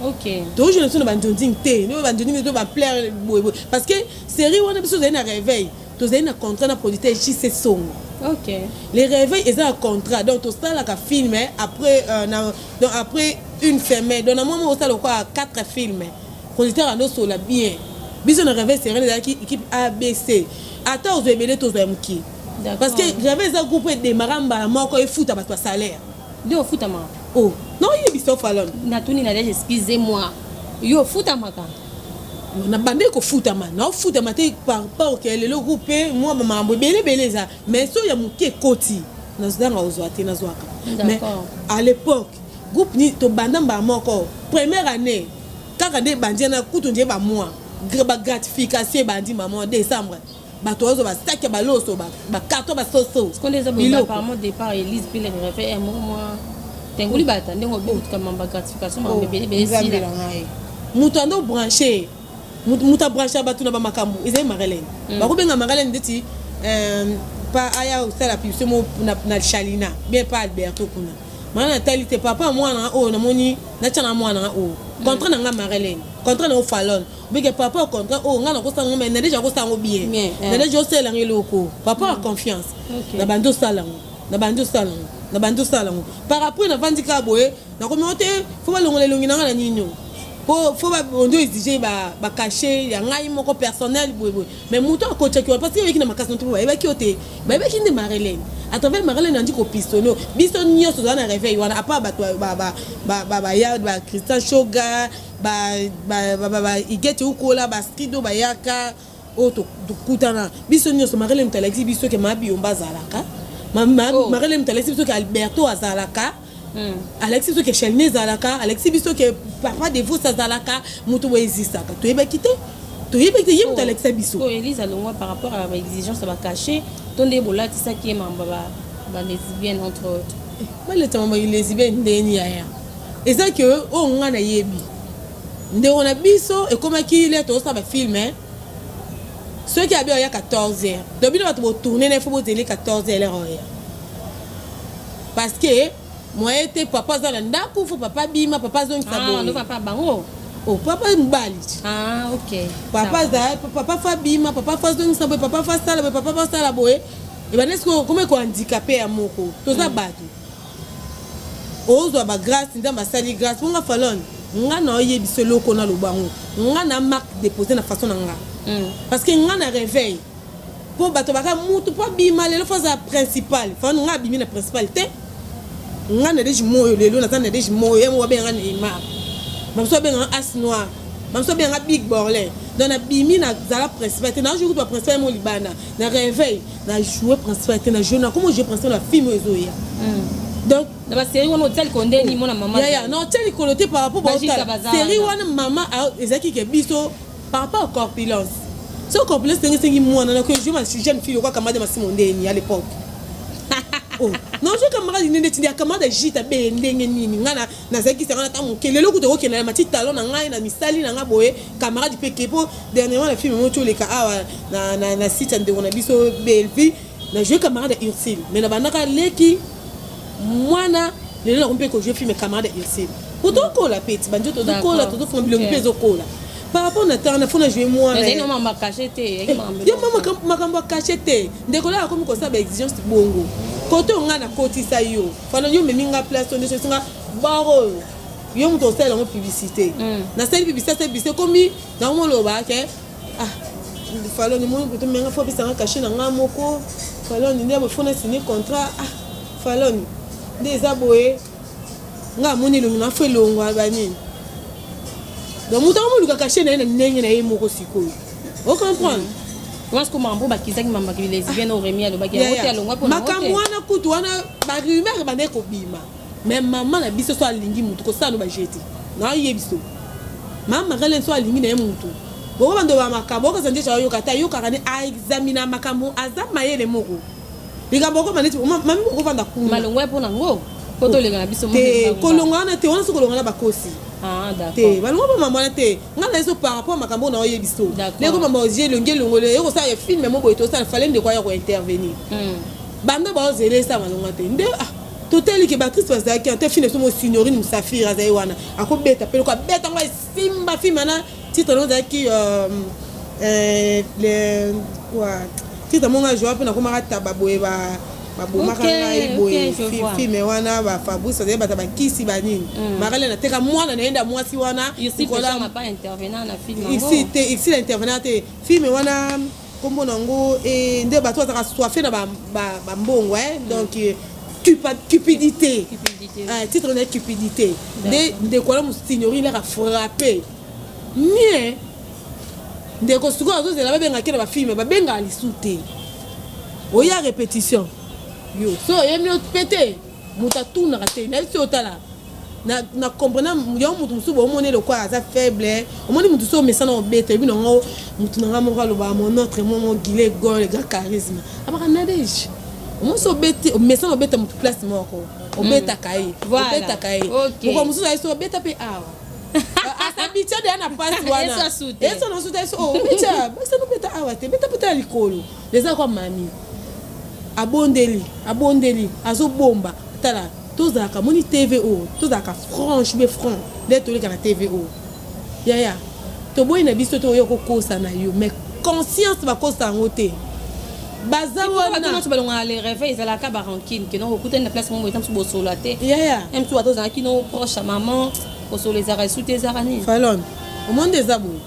OK. Tozo jouer na biso na ba nzonzingi te. No ba nzonzingi to ba plaire boye boye parce que série wana biso tozali na réveil. Tozali na contrat na producteur JC Songo. OK. Les réveils eza na contrat donc tosalaka film après na donc après une semaine donc na mwa moko osala lokola 4 films. Producteur ando solola bien. Biso na reveil serene ezalaki equipe ABC. Ata ozwa ebele to ozwa ya mukie. Parce que reveil eza groupe e demarra mbala moko efuta batu ba salaire. Nde ofutamaka? Oh, na oyebisa yo Falonne. Natuni Nadège excusez moi. Yo ofutamaka? Na bandaki kofutama, na ofutama te par rapport que lelo groupe mua ba makambo ebele ebele eza mais soki ya mukie ekoti nazanga kozwa te nazwaka. Mais à l'époque groupe ni tobanda mbala moko première année kaka nde ebandi wana kutu nde ba mois ba gratification ebandi maman décembre bato bazwa ba sac ya baloso ba carton ba soso Sikoyo eza boye apparemment départ Elise pe le réveil un moko mwa tengoli bata ndenge obi mamba gratification makambo ebele ebele esila moto ando branché moto abrancha bato na bamakambo ezali Marilene bakobenga Marilene ndeti pa aya kosala publicité mo na Chalina bien pa Alberto kuna mana natali te papa mwana oyo namoni natya na mwana oyo. Contrat na nga Marilyn, contrat na yo Falon, obike par rapport au contrat oyo nga nakosala yango, mais Nadege akosala yango bien. Nadege osala yango eloko par rapport à confiance. Na bandi osala yango, na bandi osala yango, na bandi osala yango. Par après navandi kaka boye, nakomi o te, fo balongola elongi na nga na nini po fo ondo exige bacachet ya ngai moko personnel boye boye. Mais moto akotiaki wana parce que oyeki na makasi noto, mpo bayebaki yo te, bayebaki nde Marilyn. À travers Marilyn andi kopistonner biso nyonso toza na réveil wana, à part bato baya, bachristian Shoga, Igete Ukola, Baskido bayaka oyo tokutana biso nyonso. Marilyn moto alakisi biso ke Mabiyomba azalaka, Marilyn moto alakisi biso ke Alberto azalaka, alakisi biso ke Chelne ezalaka, alakisi biso ke Papa Devos azalaka. Moto boye ezisaka, toyebaki te, toyebaki te, ye moto alakisa biso. Oyo Elise alongwa par rapport à baexigence ya bacachet to nde bolatisaki ye mambo balesbienne, entre autres? Baletama balesbienne ndeni yaya, eza ke oyo nga nayebi ndeko na biso ekomaki le tozosala bafilm. Soki abi oya 14 heures, donc bino bato botourne na, ifo bozeli 14 heures l'heure oya, parce que moyen te, papa aza na ndako, fo papa bima, papa azongisa. Boye papa bango. Oh, papa mobali. Ah, ok. Papa aza papa, fo abima, papa fo azongisa boye, papa fo asala boye, papa fo asala boye. Ebanda sikoyo koma ekohandikape ya moko. Toza bato, ozwa bagrâce, Nzambe asali grâce mpo nga Falone, nga na oyebisa eloko naloba yango, nga na marque déposé na façon na nga, parce que nga na réveil mpo bato baka mutu mpo abima lelo fo azala principal. Fano nga abimi na principal te. Nga na Deji Moyo, lelo naza na Deji Moyo, ye moko abenganga Neymar, bamosusu abenganga As Noir, bamosusu abenganga Big Borlin. Donc nabimi, nazala principal te, najoue kutu baprincipal mo libanda. Na réveil na joue principal te, na joue, nakoma joue principal na film oyo ezoya. Donc na basérie wana otia likolo ndeni mona mama? Yaya, na otia likolo te par rapport série wana mama ezalaki ke biso par rapport à corpulence. So corpulence ndenge esengi mwana na joue ma jeune fille okwa camarade Masimo ndeni à l'époque. Oh non, je camarade nde tindi ya camarade Jita be ndenge nini, nga nazalaki sanga na ta moke. Lelo kuta okende na mati talon na ngai na misali na nga boye, camarade mpe ke po dernièrement na film moko oleka awa na site ya ndeko na biso Belvi, na joué camarade ya Ursile, mais na bandaka leki mwana. Lelo nakomi mpe kojouer film camarade ya Ursile po tokola pe ti banzoto tozokola, tozofunga bilongi mpe ezokola par rapport na temps na fo na jouer mwana. Ezali yo makambo ya cachet te. Ndeko la akomi kosala baexigence bongo kote oyo ngai nakotisa yo fana, yo omemi nga place oyo nde sosinga bar oyo, yo moto osala yango publicité. Nasali publicité, asali publicité, komi nakomoloba ke ah, Falone moni kotomenga, fo apesanga cachet na nga moko. Falone nde fo na signer contrat. Ah, Falone nde eza boye, nga amoni elongi na fo elongwa banini. Donc moto akomoluka cachet na ye na ndenge na ye moko sikoyo, ocomprendre? Parce que makambo bakizaki mambo lesbienne oyo Remi alobaki yango te, alongwa mpona makambo wana kutu wana barumeur ebandaki kobima. Mais mama na biso so alingi mutu kosala no baje te, naoyebi so mama Makalene so alingi na ye mutu boko bando ba makambo okoza nde ayoka te, ayokaka nde aexamina makambo, aza mayele moko likambo okoma neti mami okovanda kuna. Malongwa mpo nango po tolenga na biso. Te, kolonga wana te, wana so kolonga na bakosi te, balonga mpo mama wana te. Nga na ye so par rapport makambo oyo naoyebi so ndeko mama ozie elongi elongolo ekosala ya film mo boye tosala fale ndeko aya kointervenir banda baozela esala malonga te. Nde ah, totali ke baactrice bazalaki te film so mo Signorine Musafir azali wana, akobeta mpe loko abeta ngo esimba film wana. Titre nango ezalaki quoi? Titre mongo ajoa mpe nakomaka taba boye, babomaka ngai boye. Film wana bafabrice azali bato bakisi banini. Makale nateka mwana na ye nda mwasi wana. Isi te, isi na intervenant te. Film wana nkombo nango nde bato bazalaka soife na bambongo, donc Cupidité. Titre na Cupidité nde ndeko wana Signorine aka frappe nie. Ndeko sikoyo azozela babengaki na bafilm, babengaka lisu te. Oya répétition yo so oyemi mpe te, moto atunaka te. Nayebi so otala na comprena yango. Moto mosusu boomoni lokola aza faible, omoni motu so omesana obeta, oyebi nango. Motu nanga moko alobaka mon autre momo gile gol grand charisme abaka Nadege. Omoni so obeti, omesana obeta motu place moko, obetaka ye, obetaka ye. Moko mosusu aye so obeta mpe awa, asabitia deya na pasi wana, eso na suta eso obetya basana obeta awa te, beta peta ya likolo. Eza kwa mami abondeli, abondeli, azobomba. Tala, tozalaka moni TV oyo, tozalaka franche be franc. Nde toleka na TV oyo. Yaya, toboyi na biso te oyo kokosa na yo, mais conscience bakosa yango te. Baza wana. Bato nyonso balongaka le réveil ezalaka ba rancune que non okutani na place moko boye mosusu bosolola te. Yaya. Même mosusu bato ozalaki no proche ya maman kosolola ezalaka lisusu te ezalaka nini? Falonne, omoni nde eza boye.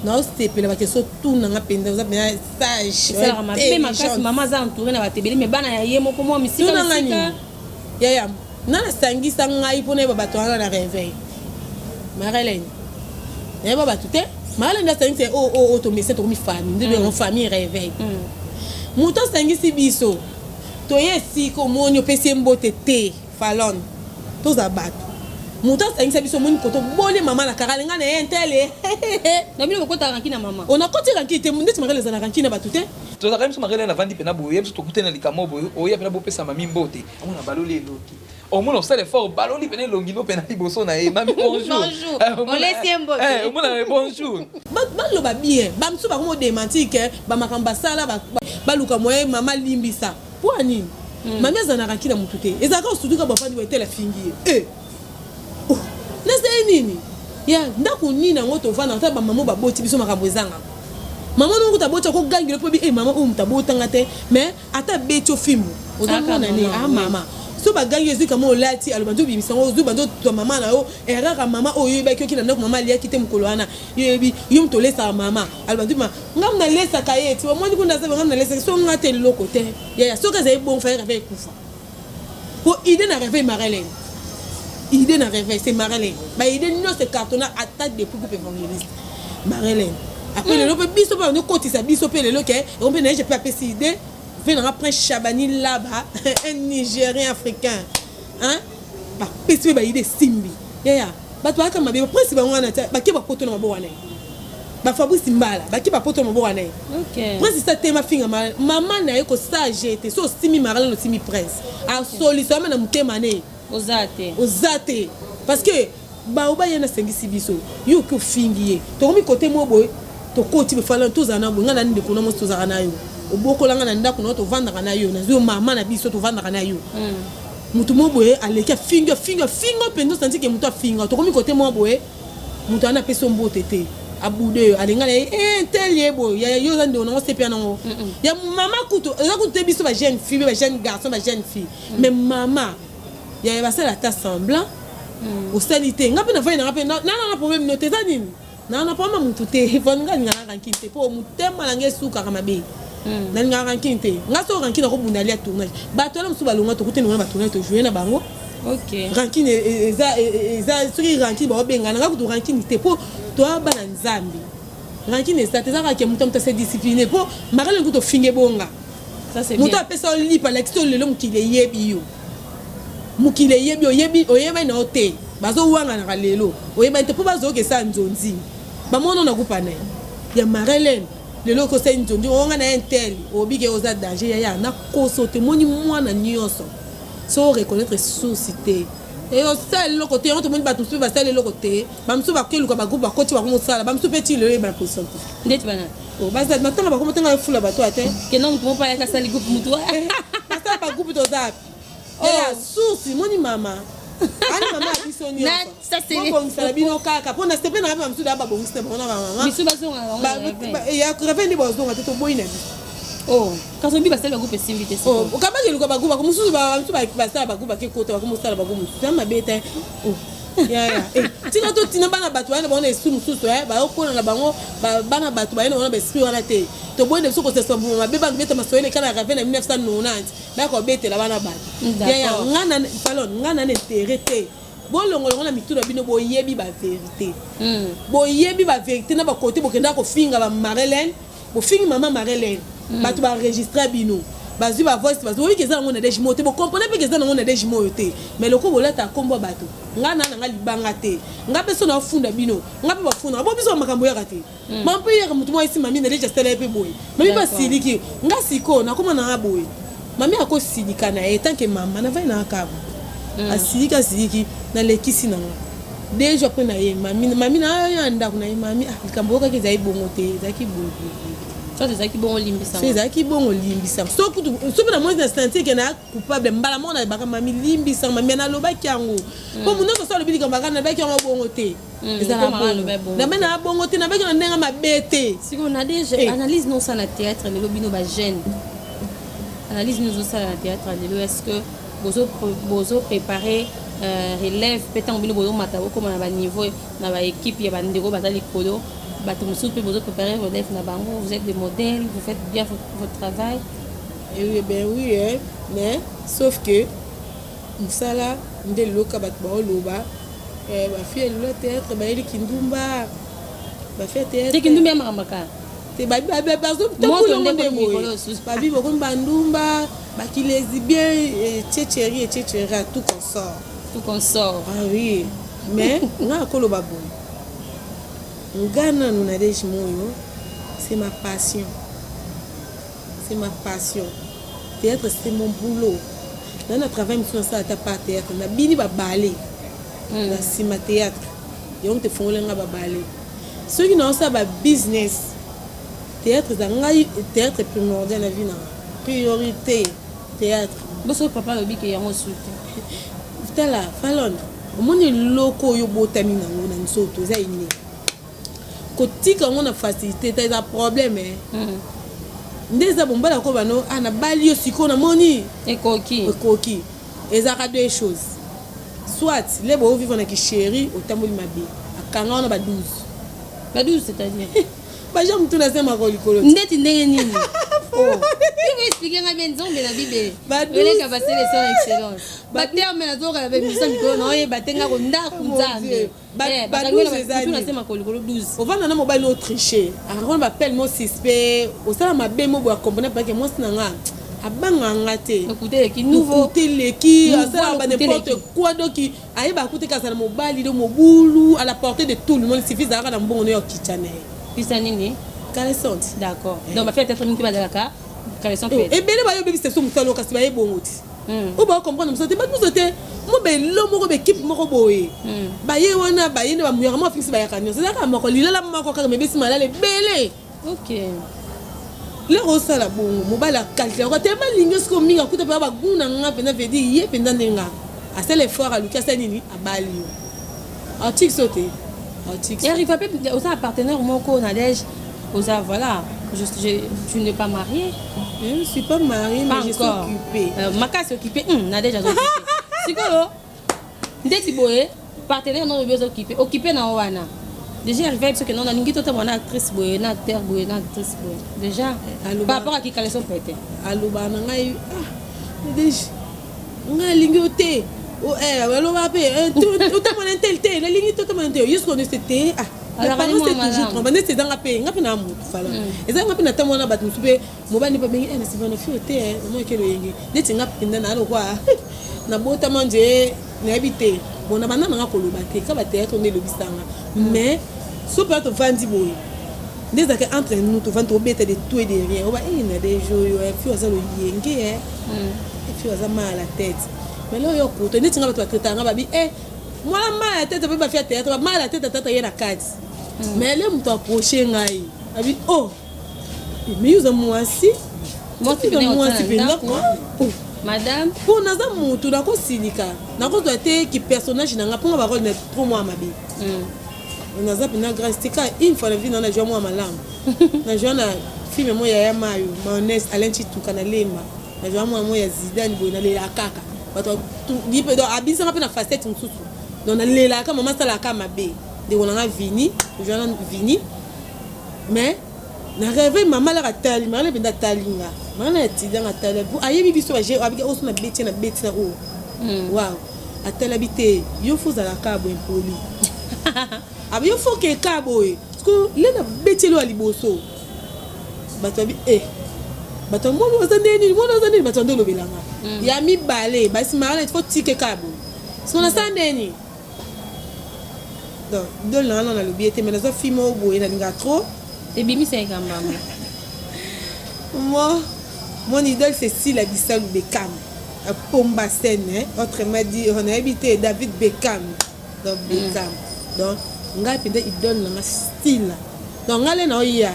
Naosepela ba question tuna nga mpenza oza mpenza sage. Esalaka mabe makasi mama aza entouré na bato ebele mais bana ya ye moko mwa misika misika. Yaya, nani asangisa ngai mpo nayeba bato wana na reveil? Marlène. Nayeba bato te. Marlène asangisi o o o tomesa tokomi famille, nde mm. famille reveil. Moto asangisi biso. Toye esika omoni opesi ye mbote te, Falonne. Toza bato. Moto asangisa biso omoni koto boli mama na karale ngai na ye ntele. Na bino bokotaka ranki na mama. Onakoti ranki te, ndeti Marlène azala ranki na bato te. Tozalaka biso Marlène avandi pena boye, biso tokutani na likambo boye, oya pena bopesa mami mbote. Omona baloli elongi. Omona osala effort baloli pena elongi no pena liboso na ye. Mami bonjour. Bonjour. Olesi ye mbote. Eh, omona bonjour. Baloba bien, ba misusu bakomi ko démentir que ba makambo basala baluka moyen mama limbisa. Mpo ya nini? Mami azala na rancune na mutu te. Ezalaka osutuka bafandi boye tel afingi ye. Eh! Oh! Nasali nini? Ya ndako nini yango tovanda ata ba mama baboti biso makambo ezangaka. Mama noko kuta aboti akogangela mpo bi eh mama oyo moto abotanga te mais ata abeti yo fimbu oza mwana ne ah mama so bagangi ezwi kama olati aloba nzo obimisa yango ozwi bando twa mama na yo erreur ya mama oyo oyebaki oki na ndako mama aliaki te mokolo wana yo oyebi yo moto olesaka mama aloba nzo bima ngai nalesaka ye ti omoni kuna aza ngai nalesaka so ngai te eloko te yaya soki ezali bongo fallait réveil ekufa po idée na réveil Marlène idée na réveil c'est Marlène ba idée nyonso ecartonna ata depuis groupe évangéliste Marlène après lelo mpe biso mpe bando kotisa biso mpe lelo ke yango mpe na ye mpe apesi idée mpe nanga prince Chabani Laba un Nigérien africain hein bapesi mpe ba idée esimbi yaya bato bayaka mabe baprince bango wana bake bapoto na maboko wana ye bafabrice mbala bake bapoto na maboko wana ye prince sa te mafinga mama na ye kosage te so osimi Marlène osimi prince asolisa ame na motema ne oza te oza te parce que bao baya nasengisi biso yo oki ofingi ye tokomi kote mo boye tokoti befala tozala na boye ngai na ndeko na mwasi tozalaka na yo obokolanga na ndako na yo tovandaka na yo nazwi yo mama na biso tovandaka na yo motu mo boye aleki afingi afingi afinga mpenza osanti ke motu afinga tokomi kote mwa boye moto wana apesi yo mbote te abude yo alinga na ye eh, tel ye boye ya yo oza ndeko nango sepia nango ya mama kutu eza kutu te biso ba jeune fille ba jeune garçon ba jeune fille mais mama ya basala ata semblant osali te nga mpe navandi nanga mpe nana na problème no te eza nini naa na problème ya motu te fo nga alingaka rancune te mpo motema na ngai esukaka mabe nalingaka rancune te nga so rancune akobunda alia tournage bato wana mosusu balonga tokutani wana batournage tojoue na bango rancune eza eza soki rancune baobengana nga kutu rancune te mpo toya bana nzambe rancune eza te eza kaka ke moto moto ase discipline mpo makala kutu ofinga ebonga moto apesa yo lipa alakisi yo lelo mokili eyebi yo mokili eyebi oyebi oyebani na yo te bazowanganaka lelo oyebani te mpo bazoyoka esala nzonzi bamona na kupa na ye ya Marlène lelo okosali nzonzi onga na ye ntel obike oza danger yaya nakoso te moni mwana nyonso so reconnaître source te osala eloko te yango tomoni bato mosusu basala eloko te bamosusu bakeluka bagroupe bakoti bakomosala bamosusu mpe ti lelo oyebana position te ndeti bana matanga bakomotanga efula bato ya te kenda motu moko ayaka asali groupe motu basala bagroupe toza ya source moni mama ana mama ya biso nyonso bobongisala bino kaka mpo na sepe na bamosusu da babongisi na bango na bamama ya réveil nde bazonga te toboyi na biso kasi obi basali bagroupe esimbi te okabaki eluka bagroupe mosusu bamosusu basala bagroupe bakekota bakomosala bagroupe mosusu ya mabe te yaya tika totina bana bato baya na bango na esprit mosusu bayokola na bango bana bato baya na bango na baesprit wana te toboyi na biso kosesa mbuma mabe bana beta masolo eleka na réveil na 1990 baya kobetela bana bato yaya falon nga na na intérêt te bolongolongo na mitu na bino boyebi bavérité boyebi bavérité na bakote bokendaka kofinga bamarelene bofingi mama marelene bato baenregistre bino bazwi bavoice bazwi boyebi eza nango na dege te bokomprene mpe eza nango na dege moyo te mais loko bolata nkombo ya bato nga na nanga libanga te nga mpe so nafunda bino nga mpe bafundaka bo biso bamakambo yaka te ma mpe yaka motu moko esi mami na dege asala ye mpe boye mami mpe asiliki nga sikoyo nakoma nanga boye mami akosilika na ye tant que mama navai na akaba asiliki asiliki nalekisi nanga deux jours après na ye mami mami na ya ndako na ye mami ah likambo oyokaki ezali bongo te ezalaki boye boye. Soit ezalaki bongo, limbisa. So ezalaki bongo, limbisa. So kutu so mpe namoni na sentir ke na coupable, mbala moko nayebaka: mami, limbisa, mami, nalobaki yango mpo moto nyonso so alobi likambo aka nalobaki yango bongo te. Ezala bongo, nabe na bongo te, nabaki na ndenge mabe te. Sikoyo Nadege, analyse nosala na théâtre lelo, bino bajeune, analyse nini ozosala na théâtre lelo? Est ce que bozo préparer relève mpe ntango bino bozomata, bokóma na baniveau na baéquipe ya bandeko baza likolo, bato mosusu mpe bozo préparer relève na bango? Vous êtes des modèles, vous faites bien votre travail. Eh oui, ben oui, eh, mais sauf que mosala nde liloka bato baoloba bafille ya lelo théâtre bayeli kindumba, bafille ya théâtre. Kindumba ya makambo kaka. Te, bazotambolongo nde boye, babi bokomi bandumba, bakilesbien, etcetera, etcetera, tout consort. Tout consort. Ah oui, mais nga akoloba boye, nga nanu Nadege Moyo, c'est ma passion, c'est ma passion. Théâtre, c'est mon boulot. Na travail mosusu nasala ata pa théâtre, nabini babale na nsima théâtre, yango te efongoli nga babale. Soki naosala babusiness, théâtre eza ngai, théâtre primordial na vie nanga, priorité théâtre. Boso papa alobi ke yango su te. Tala Falon, omoni eloko oyo obotami nango na nzoto eza ine, kotika yango na facilité ta eza problème. Nde eza bombala ko bano ah nabali yo sikoyo, namoni ekoki. Ekoki, ezalaka deux choses: soit le boovivre na kichéri, otamboli mabe, akanga wana ba 12. Ba 12, c'est-à-dire? Baja motu na se mako likolo. Ndeti ndenge nini? Explique nga bien, nzambe na Bible eleka basele son excellence, baterme nazoyoka na bemisa mikolo naoyeba te, nga ko ndako nzambe. Na se makolo likolo 12. Ovanda na mobali, otriche, akakona bapele mo suspect, osala mabe mo boye, akomprendre pake mwasi na nga abanganga te. Eleki nouveau. Eleki, asalaka ba n'importe quoi, donc ayeba akute kazala mobali do mobulu à la portée de tout le monde, suffit azalaka na mbongo no ya okitya na ye. Pisa nini? Caleçon. D'accord, donc bafille théâtre mingi bazalaka caleçon. Ebele bayo obebisa so mosala, kasi baye bongo ti oyo bakocomprendre mosala te, bato moso te, mo belo moko baekipe moko boye baye wana, baye nde bamuyaka mo afingisi, bayaka nyonso, ezalaka moko lilala moko kaka mebesi malala ebele. Lero osala bongo, mobali akalkile ako te, balingi sikoyo mingi, akuta mpenza bagu na nga mpenza, vedi ye mpenza ndenge asala effort, aluki, asala nini, abali yo, atiki so te, atiki. Arrive mpe oza na partenaire moko, Nadège, oza, voilà, tu n'es pas mariée? Je ne suis pas mariée, mais je suis occupée. Makasi occupée, Nadège aza occupée. Sikoyo ndeti boye, partenaire no obi oza occupé, occupé na wana déjà arrivé biso ke non, nalingi totamba na actrice boye, na acteur boye, na actrice boye déjà, par rapport à kikaleso pete. Aloba na ngai: ah Nadège, ngai alingi yo te, aloba mpe otamona ntel te, nalingi totamona ntel yo, sikoyo nde te. Ah, apparence c'est toujours trompe. Neti ezanga mpe nga mpe na motu fala, ezanga mpe na ntango wana bato mosusu mpe mobali mpe babengi na nsima na fio te, omoki loyenge neti nga mpenza na lokwa nabotama nje, nayebi te. Bon, na banda nanga koloba te ka bathéâtre nde elobisanga, mais so mpe tovandi boye nde ezalaka entre nous, tovandi tobeta de tout et de rien, oba e Nadege oyo fio aza loyenge, fio aza mal à la tête. Mais lelo oyo okuta neti nga bato batraitaka nga, babi e mwana mal à la tête, mpe bafia théâtre mal à la tête, atata ye na kati. Mais le moto approche ngai, abi: oh, mais yo oza mwasi. Mwasi. Mwasi mpenza. Madame. Mpo naza motu nakosilika, nakozwa te ki personnage na nga mponga barole na trop mwa mabe. Naza mpenza grâce te, ka une fois na vie na nazwa mwa malamu, nazwa na film mo yaya mayo mayonnaise, Alain Chituka na Lemba, nazwa mwa mo ya Zidane boye, nalela kaka bato abinisanga mpe na facette mosusu, donc nalelaka mama asalaka mabe, ndeko nanga Vini, tozwa na Vini. Mais na réveil, mama alaka atali mama mpenza, atali nga, mama na yatidanga, atali ayebi biso abiki oso na beti na beti na oyo wow, atalabi te: yo fo ozalaka boye mpoli, abi yo fo keka boye, parce que le na beti elo ya liboso, bato babi e bato mwana oza nde nini, mwana oza nini, bato bande olobelanga ya mibale basimaka neti fo tike kaka boye, siko nasala ndeni. Donc idole na wana nalobi ete, mais nazwa film oyo boye nalingaka trop. Ebimisaka mbambo. Moi, mon idole, c'est Sila Bisalu Beckham, Pomba scène, hein? Autrement dit on nayebi te David Beckham, donc Beckham. Donc ngai mpenza idole nanga style, donc ngai le na oya.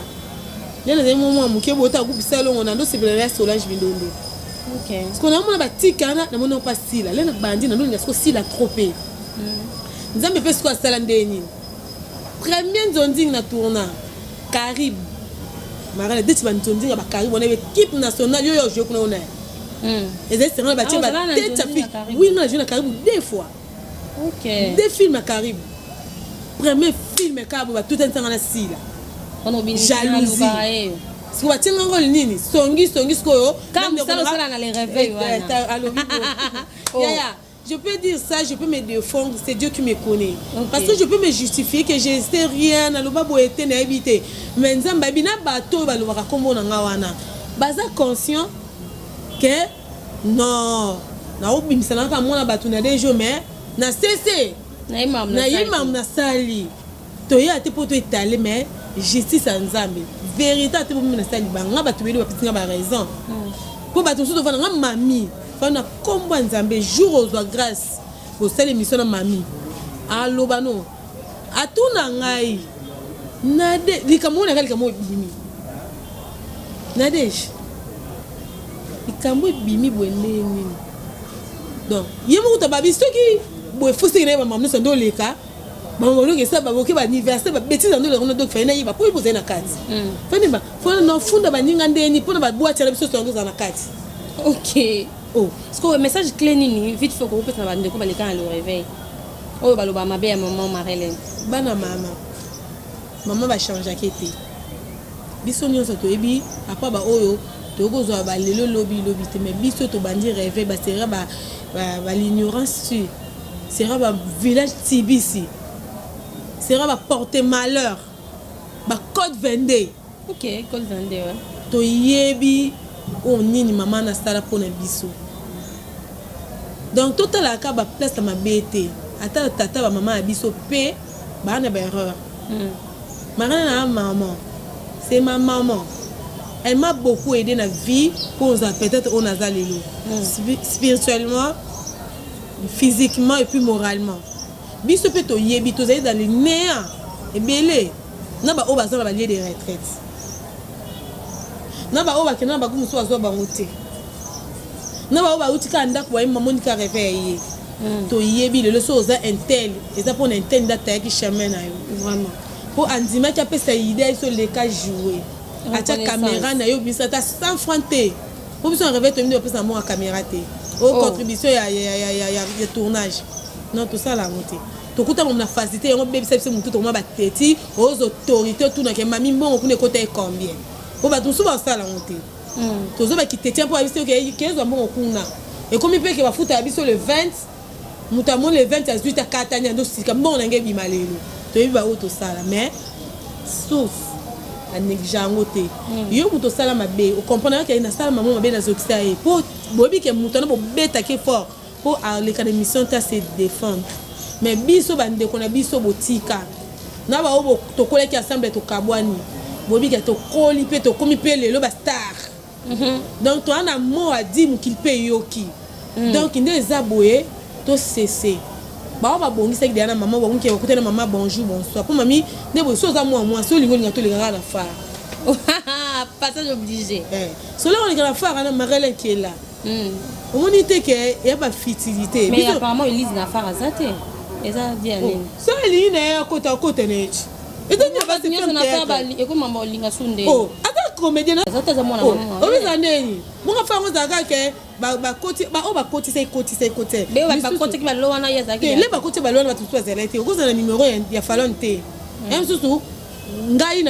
Nde nazali mwa mwa moke boye, ota groupe Salongo na ndosepela na ya Solange Mindondo. Sikoyo namona batika wana, namoni mpa Sila le na bandi na ndolinga sikoyo Sila trop pe. Nzambe mpe sikoyo asala ndenge nini? Premier nzonzing na tourna Caribe. Marina deti ba nzonzinga ba Caribe wana équipe nationale yo yo jouer kuna ona. Ezali sengana batie ba tête ya fille. Oui, nga jouer na Caribe deux fois. Ok. Deux films à Caribe. Premier film kaka boye batutanisanga na Sila. Jalousie. Sikoyo batie nga ngoli nini? Songi songi sikoyo. Kaka mosala osala na le réveil wana. Alobi Yaya, je peux dire ça, je peux me défendre, c'est Dieu qui me connaît. Parce que je peux me justifier que je sais rien, naloba boye te, nayebi te. Mais Nzambe ayebi na bato oyo balobaka kombo na nga wana. Baza conscient que non, naobimisa na kaka mwana bato na deux jours, mais na sese nayebi makambo nasali. Toya te mpo toetale, mais justice ya Nzambe, vérité ate mpo nasali banga bato beli bapesi nga ba raison. Mpo bato mosusu tofanda nga mami fana na kombo ya Nzambe, jour ozwa grâce bosala émission na mami, aloba no atuna ngai nade likambo oyo naka likambo oyo ebimi Nadege, likambo ebimi boye ndenge nini? Donc ye moko tababi soki boye foseki na ye bamama nyonso nde oleka bamama ndenge esala baboke baanniversaire babétise nde oleka kuna. Donc fai nayeba mpo yeba ozali na kati, fai fo nafunda baninga ndeni mpona babwati na biso yango ozala na kati. Ok. Oh. Sikoyo message clé nini vite fait okopesa na bandeko baleka na le réveil oyo baloba mabe ya maman Marie-Hélène? Bana mama, mama bachangeaki te. Biso nyonso toyebi apa baoyo toyoki kozwa balelo lobi lobi te, mais biso tobandi réveil basera ba l'ignorance tu sera bavillage tibisi sera baporte malheur bacode 22. Ok, code 22, ouais. Toyebi oyo nini mama nasala mpona biso. Donc totalaka baplace ya mabe te. Ata tata bamama ya biso mpe baa na baerreur. Marina na maman, c'est ma maman, elle m'a beaucoup aidé na vie mpo ozala peut-être oyo naza lelo, spirituellement, physiquement et puis moralement. Biso mpe toyebi tozali dans le néant ebele na baoyo baza na balieu de retraite, na baoyo bakenda na bagu mosusu bazwa bango te, na baoyo bauti kaka ndako baye mamoni kaka réveil ya ye. Toyebi lelo so oza intel, eza mpona intel nde atayaki chemin na yo. Vraiment. Mpo andimaki apesa idée ye so leka joue atya caméra na yo biso ata 100 franc te, mpo biso na réveil toyebi nde bapesa mbongo ya caméra te o contribution ya tournage. Non, tosala yango te. Tokuta momo na facilité yango bebisa biso motu tokoma bateti ozo autorité otunake mami mbongo kuna ekota ye combien, po bato mosusu basala yango te. Tozobaki tetia mpo biso kezwa mbongo kuna ekomi mpe ke bafuta ya biso le 20, moto amoni le 20 azwi te, akatani ando sika mbongo na ngai ebima lelo. Toyebi baoyo tosala, mais sauf anéglige yango te. Yo moto osala mabe, ocomprendre kaka nasala mamo mabe, nazokisa ye mpo boyebi ke moto wana bobetaki fort mpo aleka na émission te ase défendre. Mais biso bandeko na biso botika na baoyo tokolaki ensemble, tokabwani, boyebi ke tokoli mpe tokomi mpe lelo bastar. Donc toza na mot adi mokili mpe eyoki. Donc nde eza boye, tosese bao babongisaki deya na mama bango ke bakutani na mama bonjour bonsoir, mpo mami nde boye so oza mwa mwasi olingi olinga toleka kaka na phare. Passage obligé. Soki oleka na phare wana Marele Nkela, omoni te ke ya bafutilité. Mais apparemment Elise na phare aza te, eza dia nini? So elingi na ye akota, akota na ye ti. Nyonso na phare ekomamba olinga su nde. Ata comédien. Aza te, aza mwana mama. Obeza ndeni bongo fa yango ezalaka ke bakoti baoyo bakotisa ekotisa ekotisa. Bakotaki balo wana, ye azalaki. Le bakoti balo wana, bato mosusu bazalaki te. Okozala na numéro ya Falone te. Ya mosusu ngai